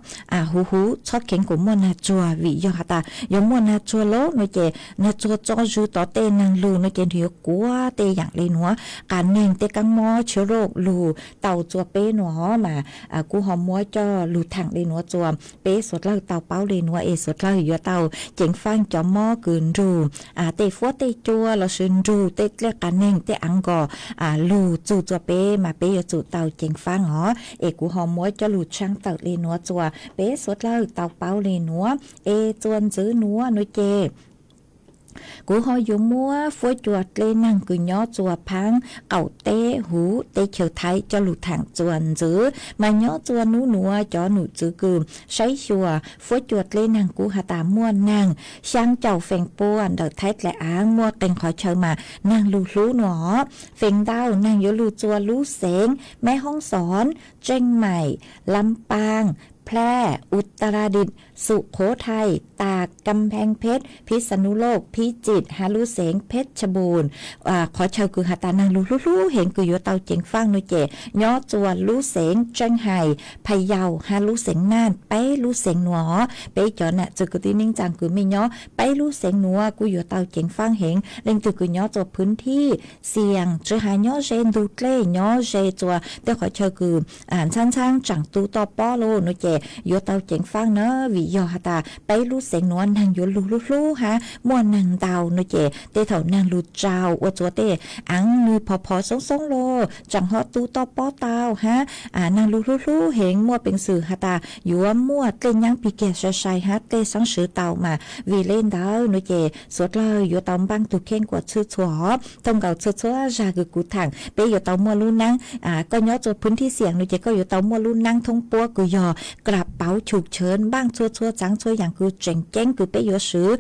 huv huv, txhob kheev kuas muaj nag tsuag. Vim yog has tas yog muaj nag tsuag lauj nua ces nag tsuag tso zwg tod tej naag lug nua ces nwg yuav kuav tej yaam le nuav, qas neeg tej kaab mob tshiab lug tau txuas peb nua. Mas kuv ho muab coj lug thaam le nuav txuas peb suav dlawg tau paub le nuav es suav dlawg yuav tau ceev faaj cov mob kws nrug tej fuab tej cua lossis nrug tej dlej qas neeg tej aav nko lug txug txuas peb mas peb yuav tsum tau ceev faaj os. Es kuv ho muab coj lug tshaaj tawm le nuav txuas peb suav dlawg tau paub le nuav. Es txuas ntxiv nuav nua ces Kuv ho yuav muab fuab cua dlej neeg kws nyob txua phaab qaum teb huv teb chaws Thaib coj lug thaam txuas ntxiv, mas nyob txua nub nuav cov num txwv kws saib xyuas fuab cua dlej neeg kuj has tas muaj neeg xyaa caum feem pua ntawm Thaib dlaim aav muaj qee qhov chaw mas neeg lug hlub nuav. Feem ntau neeg yuav lug txua lub xeev Meb Hoob Xoon, Tseej Maim, Lam Paaj, Plaj, Utaradit, Sum Khuv Thai, Tas, Kam Pheej Pheb, Phib Xa Nub Loj, Phib Txit, hab lub xeev Pheb Tsha Npum. Qhov chaw kws has tas neeg lug hlub hlub heev kws yuav tau ceev faaj nuav ces nyob txua lub xeev Tseej Hais, Pha Yau, hab lub xeev Naj. Peb lub xeev nuav, peb cov nam txwv kwv tij neej tsaa kws mej nyob peb lub xeev nuav kuj yuav tau ceev faaj heev. Leej twg kws nyob txua phwv thij xiam, tsi has nyob ze ntug dlej, nyob ze txua tej qhov chaw kws ntxhab ntxhab tsaam tu toj pob lug nuav ces yuav tau ceev faaj na, vim yog has tas peb lub xeev nuav neeg yuav lug hlub hlub hab muaj neeg ntau nuav ces tej thaum neeg lug tsaus ua txua tej aav nwg phov phov xoob xoob lug tsaam ho tu toj pob tau hab neeg lug hlub hlub heev, muaj peev xwm has tas yuav muaj dlej nyaab pig kiag sai sai hab dlej xaab swv tau mas vim le ntawd nuav ces suav dlawg yuav tau npaaj tug kheej kuas txhwj txhua os. Thooj nkaus txhua txhua zag kws kuv thaam, peb yuav tau muaj lub naab, koj nyob txua phwv thij xiam nuav ces koj yuav tau muaj lub naab thoob puab kws yog kra pauv chum chawv npaaj txhua txhua txaav txhua yaam kws tseem ceeb kws peb yuav swv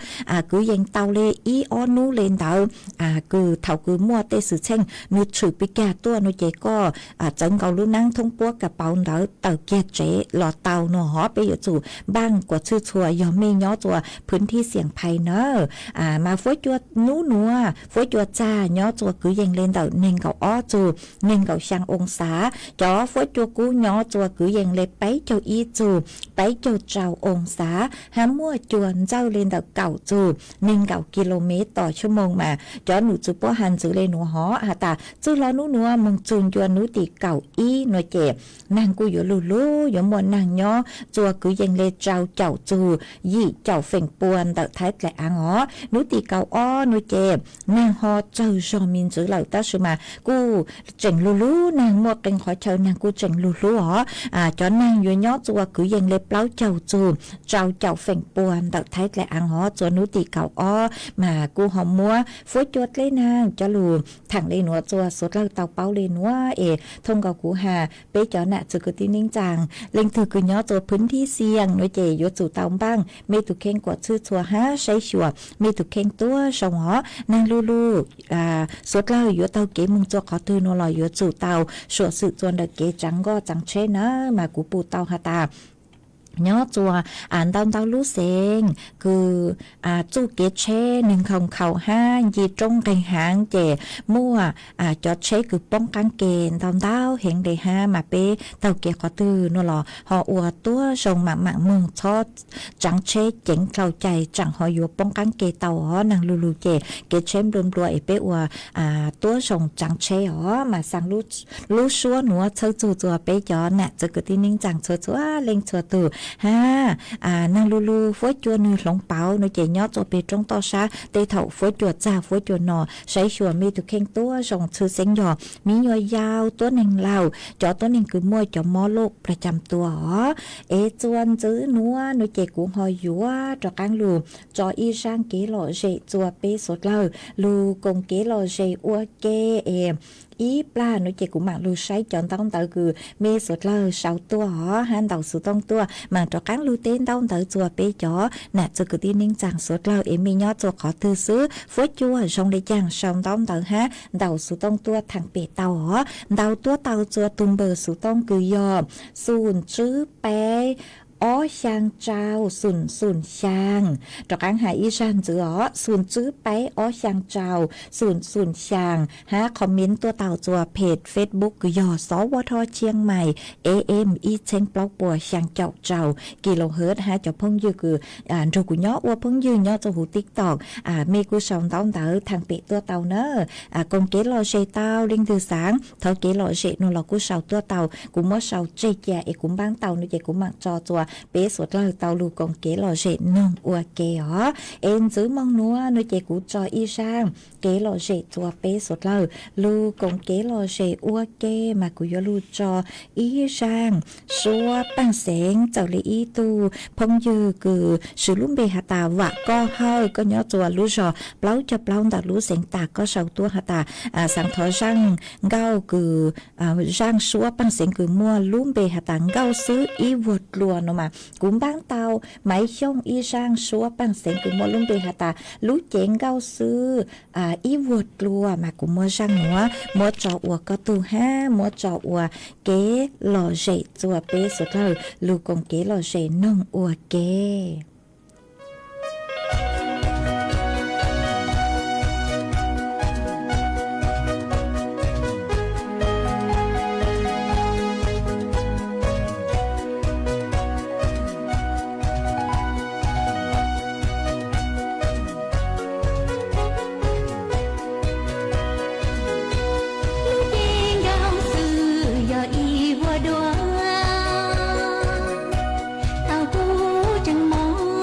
kwv yees tau le ib ob nub le ntawd, kws thaum kws muaj tej xwm txheej nwg tshwm pig kag tuaj nuav ces koj txawv nkaus lub naab thoob puab kra pauv ntawd tawm kiag tsev los tau nuav hov. Peb yuav tsum npaaj kuas txhwj txhua yog mej nyob txua phwv thij xiam phais na. Mas fuab cua nub nuav, fuab cua txag nyob txua kwv yees le ntawm neeg nkaum ob txug neeg nkaum xyaa oo xav, cov fuab cua kub nyob txua kwv yees le peb caug ib txug peb caug rau oo xav, hab muaj cua ntxawj le ntawm kaum txug neeg nkaum kis lus mev tom xuab moos mas cov num txwv puab has ntxiv le nuav hov has tas txwj hlo nub nuav moog txug ncua nub tim kaum ib nuav ces neeg kuj yuav lug hlub, yuav muaj neeg nyob txua kwv yees le rau caum txug yim caum feem pua ntawm Thaib dlaim aav os. Nub tim kaum ob nuav ces neeg ho tsawg zog me ntsis lawm tab sis mas kuj tseem lug hlub, neeg muaj qee qhov chaw neeg kuj tseem lug hlub os. Cov neeg yuav nyob txua kwv yees le plaub caug txug rau caum feem pua ntawm Thaib dlaim aav os txua nub tim kaum ob mas kuj ho muab fuab cua dlej neeg coj lug thaam le nuav txua suav dlawg tau paub le nuav es thooj nkaus kuv has peb cov nam txwv kwv tij neej tsaa leej twg kws nyob txua phwv thij xiam nuav ces yuav tsum tau npaaj mej tug kheej kuas txhwj txhua hab saib xyuas mej tug kheej tuab zoo os. Neeg lug lug suav dlawg yuav taug kev moog txua qhov twg nuav los yuav tsum tau suam xwm txua ntawm kev tsaav nkoj tsaav tsheb na. Mas kuv pum tau has tas nyob txua ntau ntau lub xeev kws txuj kev tsheb nwg nkhaus nkhaus hab nce roob nqeeg haav ces muaj cov tsheb kws poob qaab ke ntau ntau heev le hab mas peb taug kev qhov twg nuav los ho ua tuab zoo mam mam moog txhob tsaav tsheb ceev dlhau cai tsaam ho yuav poob qaab ke tau os. Neeg lug lug ces kev tsheb nplua nplua es peb ua tuab zoo tsaav tsheb os. Mas xaa lub suab nuav txhawb txug txua peb cov nam txwv kwv tij neej tsaa txhua txhua leej txhua tug hab neeg lug lug fuab cua nwg hloov pauv nuav ces nyob txua peg roob toj sab tej thaum fuab cua txag fuab cua no saib xyuas mej tug kheej tuab zoo tshwj xeeb yog miv nyuas yau tuab neeg laug cov tuab neeg kws muaj cov mob loj plas cam tua os. Es txua ntxiv nuav nuav ces kuv ho yuav rov qaab lug tso ib zaaj kev lom zem txua peb suav dlawg lug koom kev lom zem ua ke es ib plag nuav ces kuv maam lug saib cov ntaub ntawv kws mej suav dlawg sau tuaj os hab ntaus xuv tooj tuaj maam rov qaab lug teb ntaub ntawv txua peb cov nam txwv kwv tij neej tsaa suav dlawg es mej nyob txua qhov twg xwb fuab cua zoo le caag sau ntaub ntawv hab ntaus xuv tooj tuaj thaam pem tau os. Ntaus tuab tau txua tug npawb xuv tooj kws yog xum tswb peb ob xyaa rau xum xum xyaa. Rov qaab has ib zaag ntxiv os, xum tswb peb ob xyaa rau xum xum xyaa hab comment tuaj tau txua peg Facebook kws yog Xov Ua Thoj Chiang Mai A M ib txheeb plaub puas xyaa caum rau kilohertz hab cov phooj ywg kws nrug kuv nyob ua phooj ywg nyob txua huv TikTok mej kuj sau ntaub ntawv thaam pem tuaj tau na. Koom kev lom zem tau leej twg xaav thov kev lom zem nuav los kuj sau tuaj tau, kuv muab sau tseg cia es kuv npaab tau nuav ces kuv maam tso txua peb suav dlawg tau lug koom kev lom zem noog ua ke os. Es ntxwv moo nuav nuav ces kuv tso ib zaaj kev lom zem txuas peb suav dlawg lug koom kev lom zem ua ke, mas kuv yuav lug tso ib zaaj suab paaj xeev txawm le ib tug phooj ywg kws swv lub npe has tas Vam Koj Hawj, koj nyob txuas lub zog plaub caug plaub ntawm lub xeev Tas, koj sau tuab has tas xaav thov zaaj nkauj kws zaaj suab paaj xeev kws muaj lub npe has tas Nkauj Xwb ib vuag dlua no mas kuv npaab tau Maiv Xyooj ib zaaj suab paaj xeev kws muaj lub npe has tas Lub Cev Nkauj Xwb ib vuag dlua, mas kuv muab zaaj nuav muab tso ua koj tug hab muab tso ua kev lom zem txuas peb suav dlawg lug koom kev lom zem noog ua ke. Lub cev nkauj xwb yog ib vuag dlua, thaum kuv tseem mob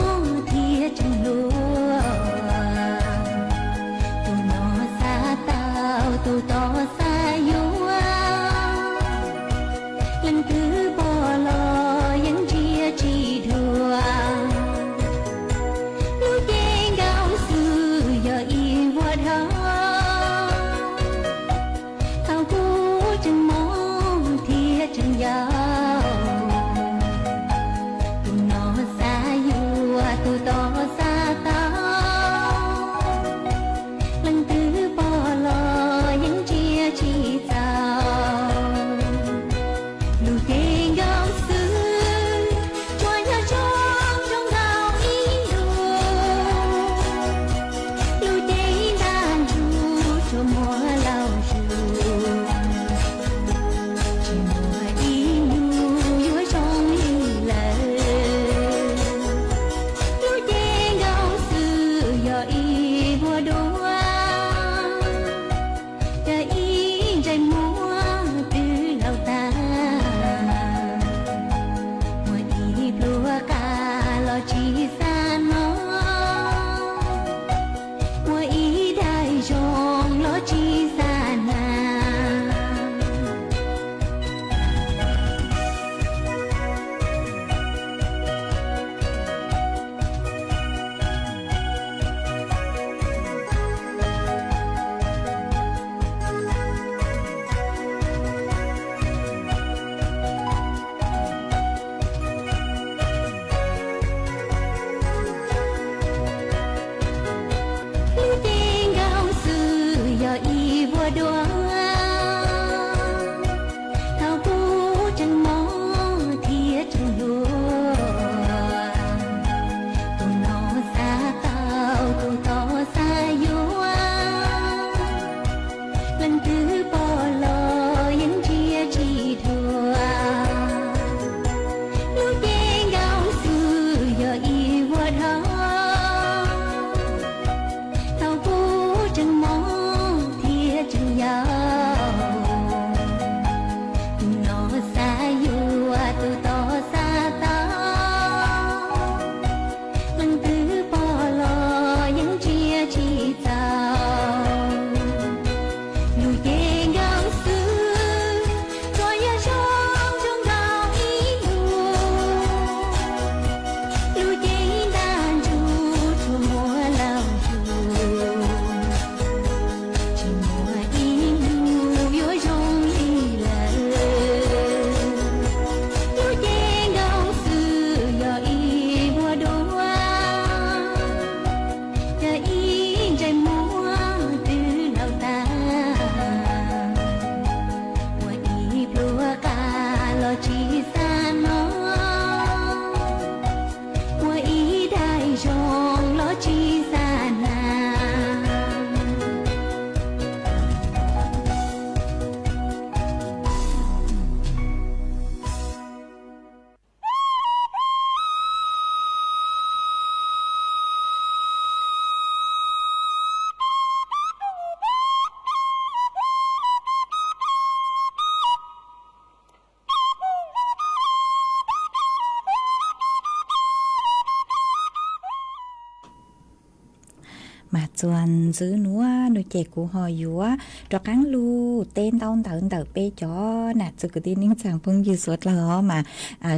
Mas txuas ntxiv nuav nuav ces kuv ho yuav rov qaab lug teb ntaub ntawv ntawm peb cov nam txiv kwv tij neej tsaa phooj ywg suav dlawg os mas,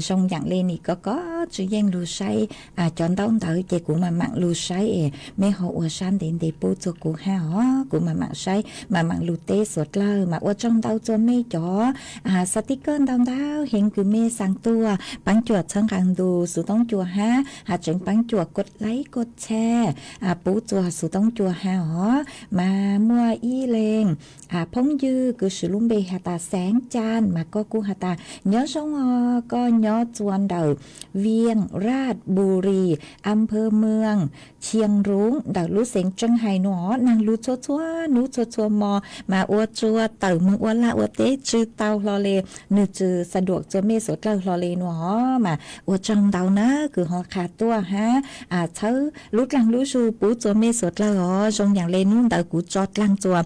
zoo yaam le nim koj koj tsi yeej lug saib cov ntaub ntawv ces kuv maam maam lug saib es mej ho ua sab ntev ntev pub txug kuv hab os, kuv maam maam saib maam maam lug teb suav dlawg mas ua tsaug ntau txug mej cov xa tib kawj ntau ntau heev kws mej xaa tuaj paab cuam txhawb nqaa ntu xuv toob cua hab has tseev paab cuam kua laib kua tshaj pub txug xuv toob cua hab os. Mas muaj ib leeg phooj ywg kws swv lub npe has tas Xeev Caa mas koj kuj has tas nyob zoo os, koj nyob txua ntawm Viaj Raj Buri, Ampha Mws, Chiaj Ruv ntawm lub xeev Tseeb Hais nuav os. Naag lug txhua txhua nub txhua txhua mo mas ua tsua tawm moog ua laj ua teb tsi tau hlo le, nwg tsi xa duam txua mej suav dlawg hlo le nuav os. Mas ua tsaug ntau na kws ho qha tuaj hab txhawb lub dlaag lub zug pub txua mej suav dlawg os. Zoo yaam le nub ntawd kuv tso dlaag txua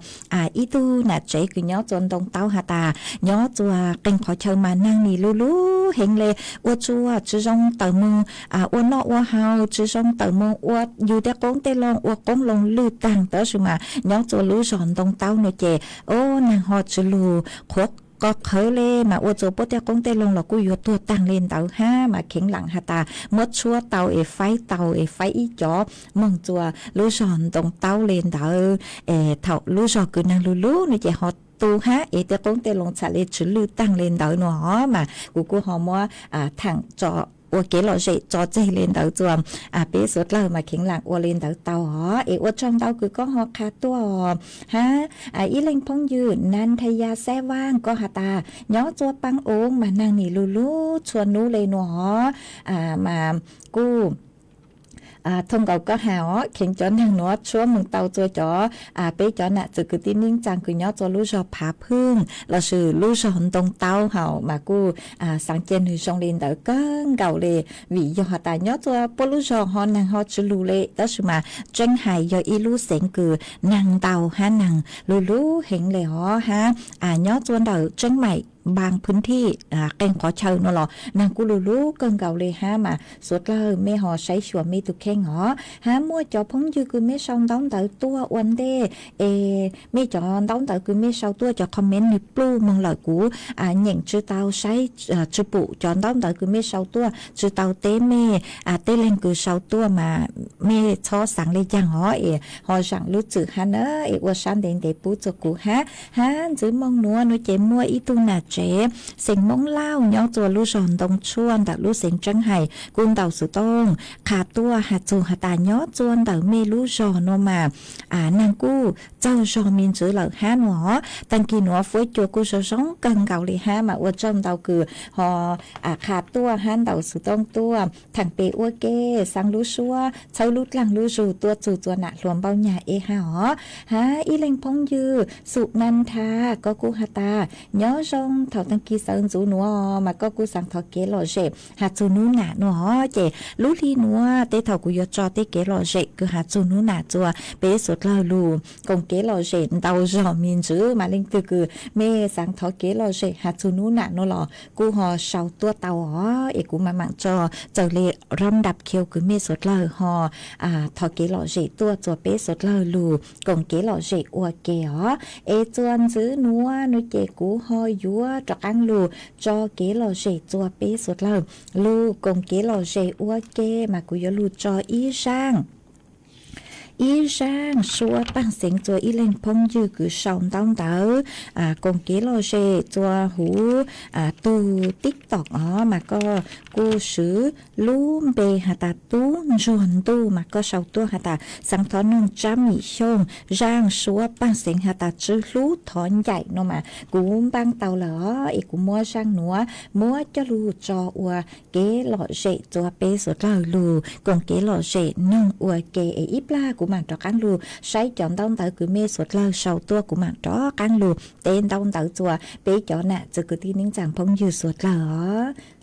ib tug nam tsev kws nyob txua ntoo taub has tas nyob txua qee qhov chaw mas naag nim lug lug heev le, ua tsua tsi zoo tawm moog ua noj ua haus, tsi zoo tawm moog ua yug tej qoob tej loo, ua qoob loo lwj taag. Tab sis mas nyob txua lub zog ntoo taub nuav ces o naag ho tsi lug qhuav qo qhawv le mas ua txua puab tej qoob tej loo los kuj yuav tuag taag le ntawd hab mas kheev laam has tas muab tshuab tau es faib tau es faib ib cov moog txua lub zog ntoo taub le ntawd. Thaum lub zog kws naag lug lug nuav ces ho tu hab es tej qoob tej loo txham le tsi lwj taag le ntawd nuav os. Mas kuv kuj ho muab thaam tso ua kev lom zem tso tseg le ntawd txua peb suav dlawg mas kheev laam ua le ntawd tau os. Es ua tsaug ntau kws koj ho qha tuaj hab ib leeg phooj ywg Nantaya Xaeb Vaaj koj has tas nyob txua Paab Oov mas naag nim lug lug txhua nub le nuav os. Mas kuj thooj nkaus koj has os, kheev cov naag nuav tshuab moog tau txua cov peb cov nam txiv kwv tij neej tsaa kws nyob txua lub zog Phav Phooj lossis lub zog ntoo taub hab mas kuj xaav ca nwg zoo le ntawd kawg nkaus le, vim yog has tas nyob txua puab lub zog ho naag ho tsi lug le. Tab sis mas Tseeb Hais yog ib lub xeev kws naag ntau hab naag lug lug heev le os hab nyob txua ntawm Tseeb Maim Npaas Phoos Thij qee qhov chaw nuav los naag kuj lug lug kawg nkaus le hab mas suav dlawg mej ho saib xyuas mej tug kheej os. Hab muaj cov phooj ywg kws mej sau ntaub ntawv tuaj ua ntej es mej cov ntaub ntawv kws mej sau tuaj cov comment nwg pluj moog lawm kuv nyeem tsi tau saib tsi pum cov ntaub ntawv kws mej sau tuaj tsi tau teb mej. Tej leeg kws sau tuaj mas mej txhob xaav le caag os es ho zaam lub txim hab na es ua sab ntev ntev pub txug kuv hab. Hab ntxiv moog nuav nuav ces muaj ib tug nam tsev xeem Moob Lauj nyob txua lub zog Ntoo Tshuaj ntawm lub xeev Tseeb Hais kuj ntaus xuv tooj qha tuaj has txug has tas nyob txua ntawm mej lub zog nuav mas naag kuj txaug zog me ntsis lawm hab nuav os. Taag kis nuav fuab cua kuj zoo zoo kawg nkaus le hab mas ua tsaug ntau kws ho qha tuaj hab ntaus xuv tooj tuaj thaam pem ua ke, xaav lub suab txhawb lub dlaag lub zug tuaj txug txua nam hluas npaum nyag ib hab os. Hab ib leeg phooj ywg Xum Nantha koj kuj has tas nyob zoo, thaum taag kis sawv ntxuv nuav mas koj kuj xaav thov kev lom zem has txug nub nam nuav os. Ces lub hli nuav tej thaum kuv yuav tso tej kev lom zem kws has txug nub nam txua peb suav dlawg lug koom kev lom zem ntau zog me ntsis mas leej twg kws mej xaav thov kev lom zem has txug nub nam nuav los kuj ho sau tuaj tau os es kuv maam maam tso txawm le rab dab khiu kws mej suav dlawg ho thov kev lom zem tuaj txua peb suav dlawg lug koom kev lom zem ua ke os. Es txua ntxiv nuav nuav ces kuv ho yuav rov qaab lug tso kev lom zem txua peb suav dlawg lug koom kev lom zem ua ke mas kuv yuav lug tso ib zaaj ib zaaj suab paaj xeev txua ib leeg phooj ywg kws sau ntaub ntawv koom kev lom zem txua huv tug TikTok os mas koj kuj swv lub npe has tas Tub Ntsuag Ntuj mas koj sau tuaj has tas xaav thov noog Tsab Mim Xyooj zaaj suab paaj xeev has tas Tsw Hlub Thov Ncaim no mas kuv npaab tau lawm os es kuv muab zaaj nuav muab coj lug tso ua kev lom zem txua peb suav dlawg lug koom kev lom zem noog ua ke es ib plag kuv maam rov qaab lug saib cov ntaub ntawv kws mej suav dlawg sau tuaj kuv maam rov qaab lug teb ntaub ntawv txua peb cov nam txiv kwv tij neej tsaa phooj ywg suav dlawg os.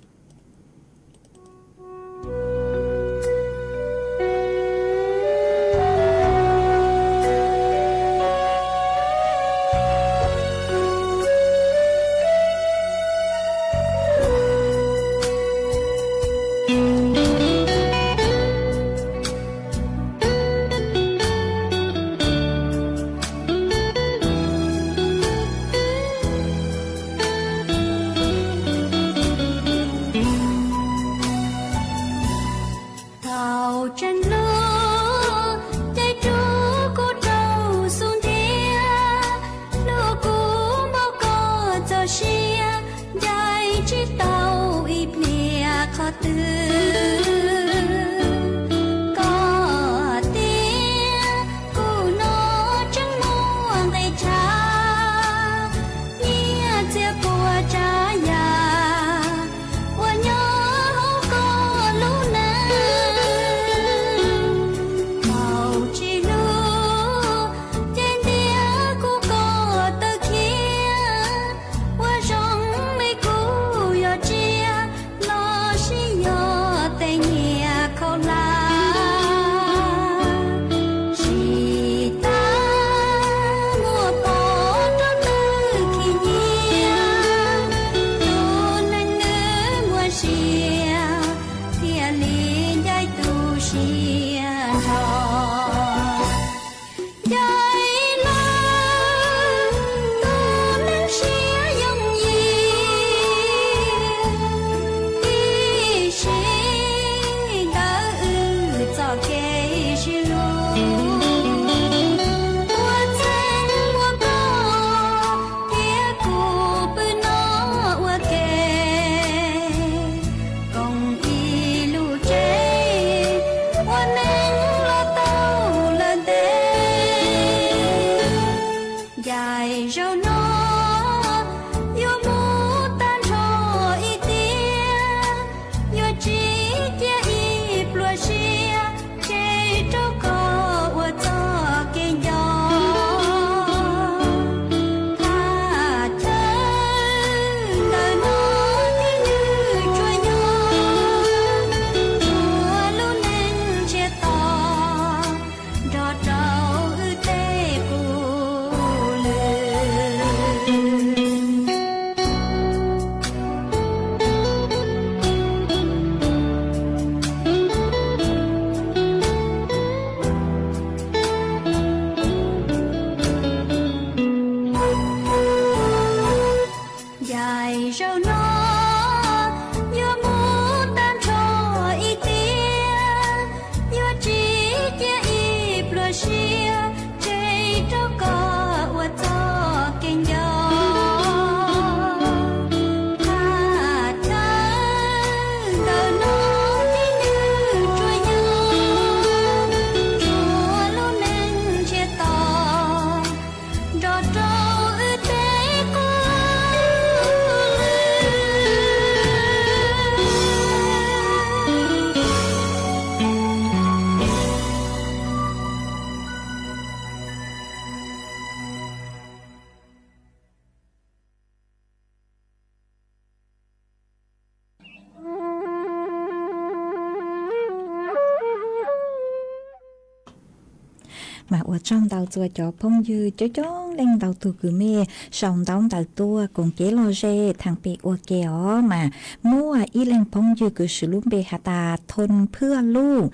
Mas ua tsaug ntau txua cov phooj ywg coob coob leej ntau tus kws mej sau ntaub ntawv tuaj koom kev lom zem thaam pem ua ke os. Mas muaj ib leeg phooj ywg kws swv lub npe has tas Thon Phwaj Luj,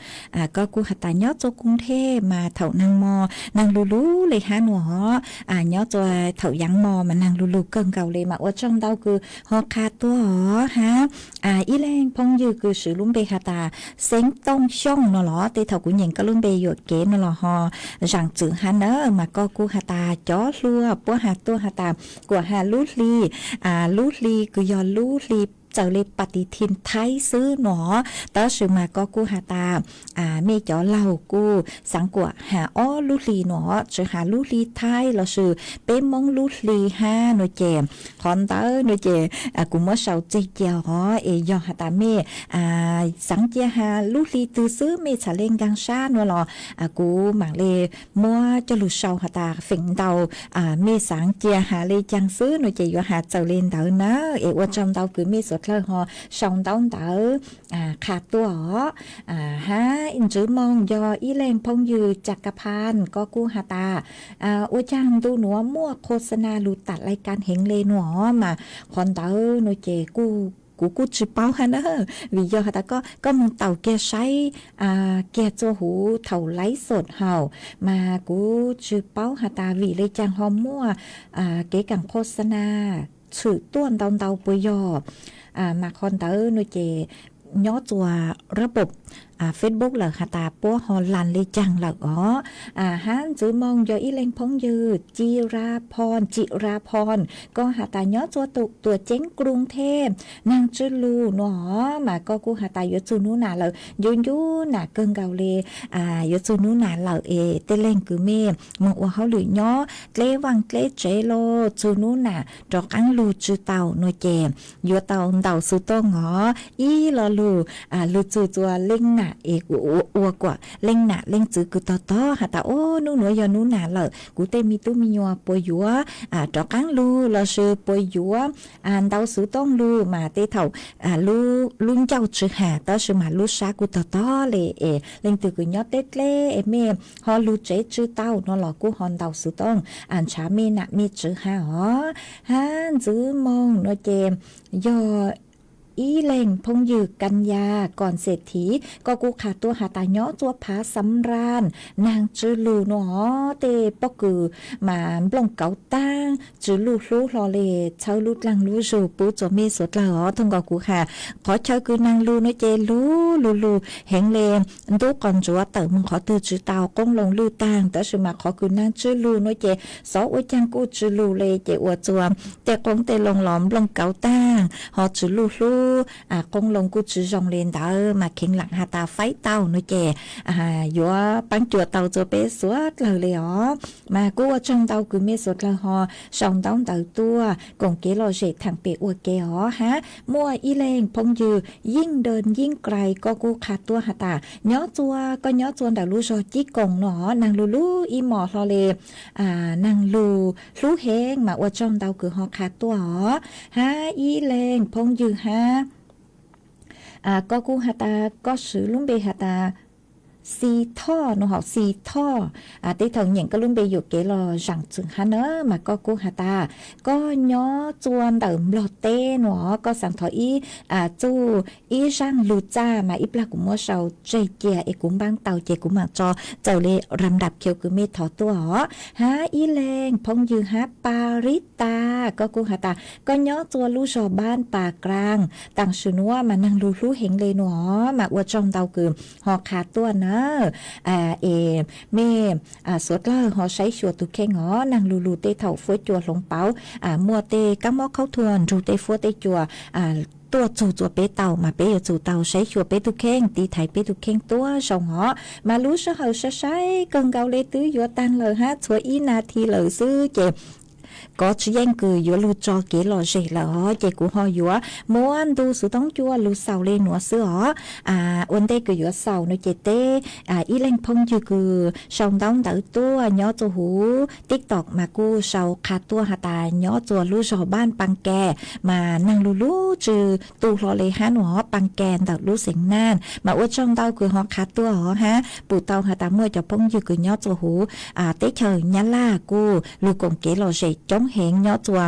koj kuj has tas nyob txua Koos Thej mas thaum naag mo naag lug lug le hab nua os. Nyob txua thaum yaav mo mas naag lug lug kawg nkaus le mas ua tsaug ntau kws ho qha tuaj os hab. Ib leeg phooj ywg kws swv lub npe has tas Xeeb Tooj Xyooj nua los tej thaum kuv nyeem koj lub npe yuam kev nua los ho zaam txwm hab na, mas koj kuj has tas cov hluas puab has tuaj has tas kuas has lub hli, lub hli kws yog lub hli txawm le pas tis thim Thaib xwb nua. Tab sis mas koj kuj has tas mej cov laug kuj xaav kuas has ob lub hli nua, tsi has lub hli Thaib lossis peb Moob lub hli hab nua ces qhov ntawd nua ces kuv muab sau tseg cia os. Es yog has tas mej xaav cia has lub hli twg xwb mej txhad le nkaag sab nua los kuv maam le muab coj lug sau has tas feem ntau mej xaav cia has le caag xwb nua ces yuav has txawm le ntawd na. Es ua tsaug ntau kws mej suav dlawg ho sau ntaub ntawv qha tuaj os. Hab Ntswv Moog yog ib leeg phooj ywg Cakaphan, koj kuj has tas ua caag ntu nuav muaj khos nas lug tam lai kas heev le nua mas qhov ntawd nua ces kuv kuj tsi paub hab na, vim yog has tas koj moog taus kiag saib kiag txua huv thaum laiv xom hauv mas kuv tsi paub has tas vim le caag ho muaj kev kaam khos nas tshwm tuaj ntau ntau puas yog. Mas qhov ntawd nua ces nyob txua rab pom Facebook lawm has tas puab ho las le caag lawm os. Hab Ntswv Moog yog ib leeg phooj ywg Ci Ra Phon, Ci Ra Phon, koj has tas nyob txua Tuam Ceeb Koos Thej, naag tsw lug nua os mas koj kuj has tas yuav txug nub nam lawm, ncu ncu nam kawg nkaus le. Yuav txug nub nam lawm es tej leeg kws mej moog ua hauj lwm nyob dleb vaaj dleb tsev los txug nub nam rov qaab lug tsw tau nua ces yuav tau ntaus xuv tooj os. Ib lo lug lug txug txua leej nam es ua kuas leej nam leej txwv kws tog tog has tas o nub nuav yog nub nam lawm kuv tej me tub me nyuam puas yuav rov qaab lug lossis puas yuav ntaus xuv tooj lug mas tej thaum lub ncauj tsi has tab sis mas lub sab kuj tog tog le. Es leej twg kws nyob teb dleb es mej ho lug tsev tsw tau nua los kuj ho ntaus xuv tooj ntshaw mej nam mej tswv hab os. Hab Ntswv Moog nua ces yog ib leeg phooj ywg Kas Yas Koom Xes Thiv, koj kuj qha tuaj has tas nyob txua Phav Xav Ras, naag tsw lug nua os. Tej pob kws mas nplooj kauv taag tsw luj hlub hlo le, txhawb lub dlaag lub zug pub txua mej suav dlawg os. Thooj nkaus kuv has qhov chaw kws naag lug nua ces lug lug lug heev le, ntub qos ntsuav tawm moog qhov twg tsi tau, qoob loo lwj taag, tab sis mas qhov kws naag tsw lug nua ces xyov ua caag kuj tsw lug le ces ua txua tej qoob tej loo los nplooj kauv taag ho tsw luj hlub, qoob loo kuj tsi zoo le ntawd mas kheev lam has tas faib tau nua ces yuav paab cuam tau txua peb suav dlawg le os. Mas kuj ua tsaug ntau kws mej suav dlawg ho sau ntaub ntawv tuaj koom kev lom zem thaam pem ua ke os hab. Muaj ib leeg phooj ywg Yeej Dee Yeej Krai, koj kuj qha tuaj has tas nyob txua, koj nyob txua ntawm lub zog Cib Koom nua, naag lug lug ib mos hlo le, naag lug hlub heev mas ua tsaug ntau kws ho qha tuaj os. Hab ib leeg phooj ywg hab koj kuj has tas koj swv lub npe has tas Xi Thoj nua hauv, Xi Thoj. Tej thaum nyeem koj lub npe yuam kev los zaam txwm hab na, mas koj kuj has tas koj nyob txua ntawm Nplog teb nua, koj xaav thov ib txuj ib zaaj lug txaj mas ib plag kuv muab sau tseg cia es kuv npaab tau ces kuv maam tso txawm le ram nrab khiv kws mej thov tuaj os. Hab ib leeg phooj ywg hab Pas Rib Tas, koj kuj has tas koj nyob txua lub zog Npaab Pas Kraas, taam sim nuav mas naag lug hlub heev le nua, mas ua tsaug ntau kws ho qha tuaj na. Es mej suav dlawg ho saib xyuas tug kheej os, naag lug lug tej thaum fuab cua hloov pauv, muaj tej kaab mob khaub thuas nrug tej fuab tej cua tuaj txug txua peb tau mas peb yuav tsum tau saib xyuas peb tug kheej, tiv thaiv peb tug kheej tuab zoo os. Mas lub sij hawm sai sai kawg nkaus le twb yuav taag lawm hab txhua ib nas this lawm xwb ces kov tsis yeej kws yuav lug tso kev lom zem lawm os, ces kuv ho yuav muab ntu xuv toob cua lug xaus le nuav xwb os. Ua ntej kws yuav xaus no ces teb ib leeg phooj ywg kws sau ntaub ntawv tuaj nyob txua huv TikTok mas kuj sau qha tuaj has tas nyob txua lub zog Npaj Pas Kas, mas neeg lug lub tsw tu hlo le hab nuav Pas Kas ntawm lub xeev Naj, mas ua tsaug ntau kws ho qha tuaj os hab pum tau has tas muaj cov phooj ywg kws nyob txua huv teb chaws Nyab Laj kuj lug koom kev lom zem coob heev nyob txua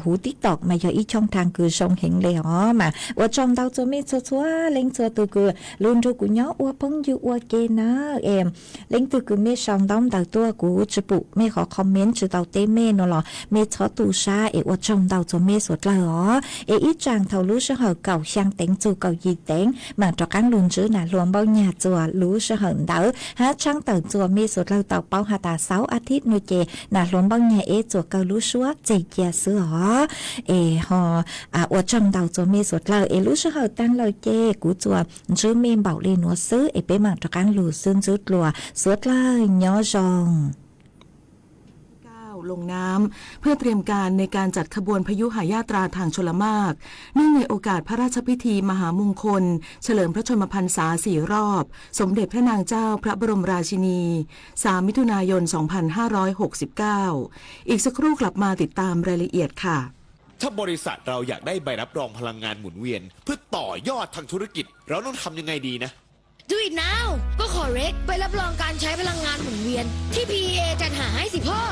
huv TikTok mas yog ib choo thaaj kws zoo heev le os. Mas ua tsaug ntau txua mej txhua txhua leej txhua tug kws lug nrug kuv nyob ua phooj ywg ua ke nawb. Es leej twg kws mej sau ntaub ntawv tuaj kuv tsis pum mej qhov comment tsis tau teb mej no los mej txhob tu sab es ua tsaug ntau txua mej suav dlawg os. Es ib tsaam thaum lub sij hawm kaum xyaa teev txug kaum yim teev maam rov qaab lug ntsib Nam Hluas Npauj Nyag txua lub sij hawm ntawd hab tshaab tawm txua mej suav dlawg tau paub has tas xauv a thib no ces Nam Hluas Npauj Nyag eb txua kaw lub suab txeg cia xwb os. Es ho ua tsaug ntau txua mej suav dlawg es lub sij hawm taag lawm ces kuv txua ntsib mej npaum le nuav xwb es peb maam rov qaab lug xwb ntsib dlua suav dlawg nyob zoo.เก้า ลงน้ำ เพื่อเตรียมการในการจัดขบวนพยุหยาตราทางชลมารค เนื่องในโอกาสพระราชพิธีมหามงคล เฉลิมพระชนมพรรษาสี่รอบ สมเด็จพระนางเจ้าพระบรมราชินี สาม มิถุนายน สองพันห้าร้อยหกสิบเก้า อีกสักครู่กลับมาติดตามรายละเอียดค่ะ ถ้าบริษัทเราอยากได้ใบรับรองพลังงานหมุนเวียนเพื่อต่อยอดทางธุรกิจ เราต้องทำยังไงดีนะ Do it now ก็ขอ เรค ใบรับรองการใช้พลังงานหมุนเวียนที่ พีอีเอ จัดหาให้สิพ่อ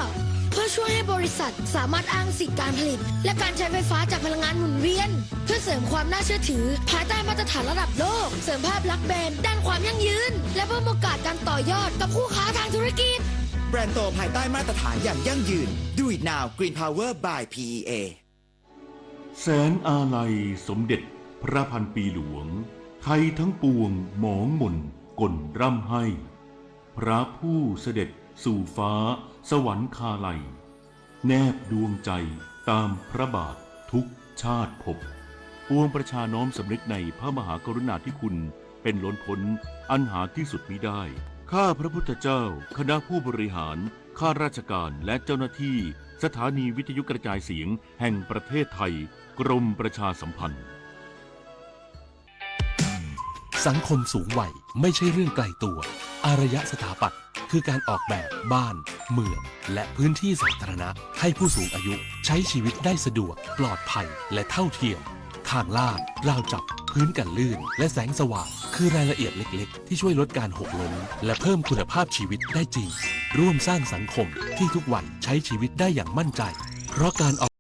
เพื่อช่วยให้บริษัทสามารถอ้างสิทธิ์การผลิต และการใช้ไฟฟ้าจากพลังงานหมุนเวียน เพื่อเสริมความน่าเชื่อถือภายใต้มาตรฐานระดับโลก เสริมภาพลักษณ์แบรนด์ด้านความยั่งยืน และเพิ่มโอกาสการต่อยอดกับคู่ค้าทางธุรกิจ แบรนด์โตภายใต้มาตรฐานอย่างยั่งยืน Do it now Green Power by พีอีเอ แสงอาลัยสมเด็จพระพันปีหลวง ไทยทั้งปวงหมองหม่นก่นร่ำไห้ พระผู้เสด็จสู่ฟ้าสวรรคาลัย แนบดวงใจตามพระบาททุกชาติภพ ปวงประชาน้อมสำนึกในพระมหากรุณาธิคุณเป็นล้นพ้นอันหาที่สุดมิได้ ข้าพระพุทธเจ้า คณะผู้บริหาร ข้าราชการ และเจ้าหน้าที่สถานีวิทยุกระจายเสียงแห่งประเทศไทย กรมประชาสัมพันธ์ สังคมสูงวัยไม่ใช่เรื่องไกลตัว อารยสถาปัตย์คือการออกแบบบ้าน เมือง และพื้นที่สาธารณะ ให้ผู้สูงอายุใช้ชีวิตได้สะดวก ปลอดภัย และเท่าเทียม ทางลาด ราวจับ พื้นกันลื่น และแสงสว่าง คือรายละเอียดเล็กๆ ที่ช่วยลดการหกล้ม และเพิ่มคุณภาพชีวิตได้จริง ร่วมสร้างสังคมที่ทุกวัยใช้ชีวิตได้อย่างมั่นใจ เพราะการออก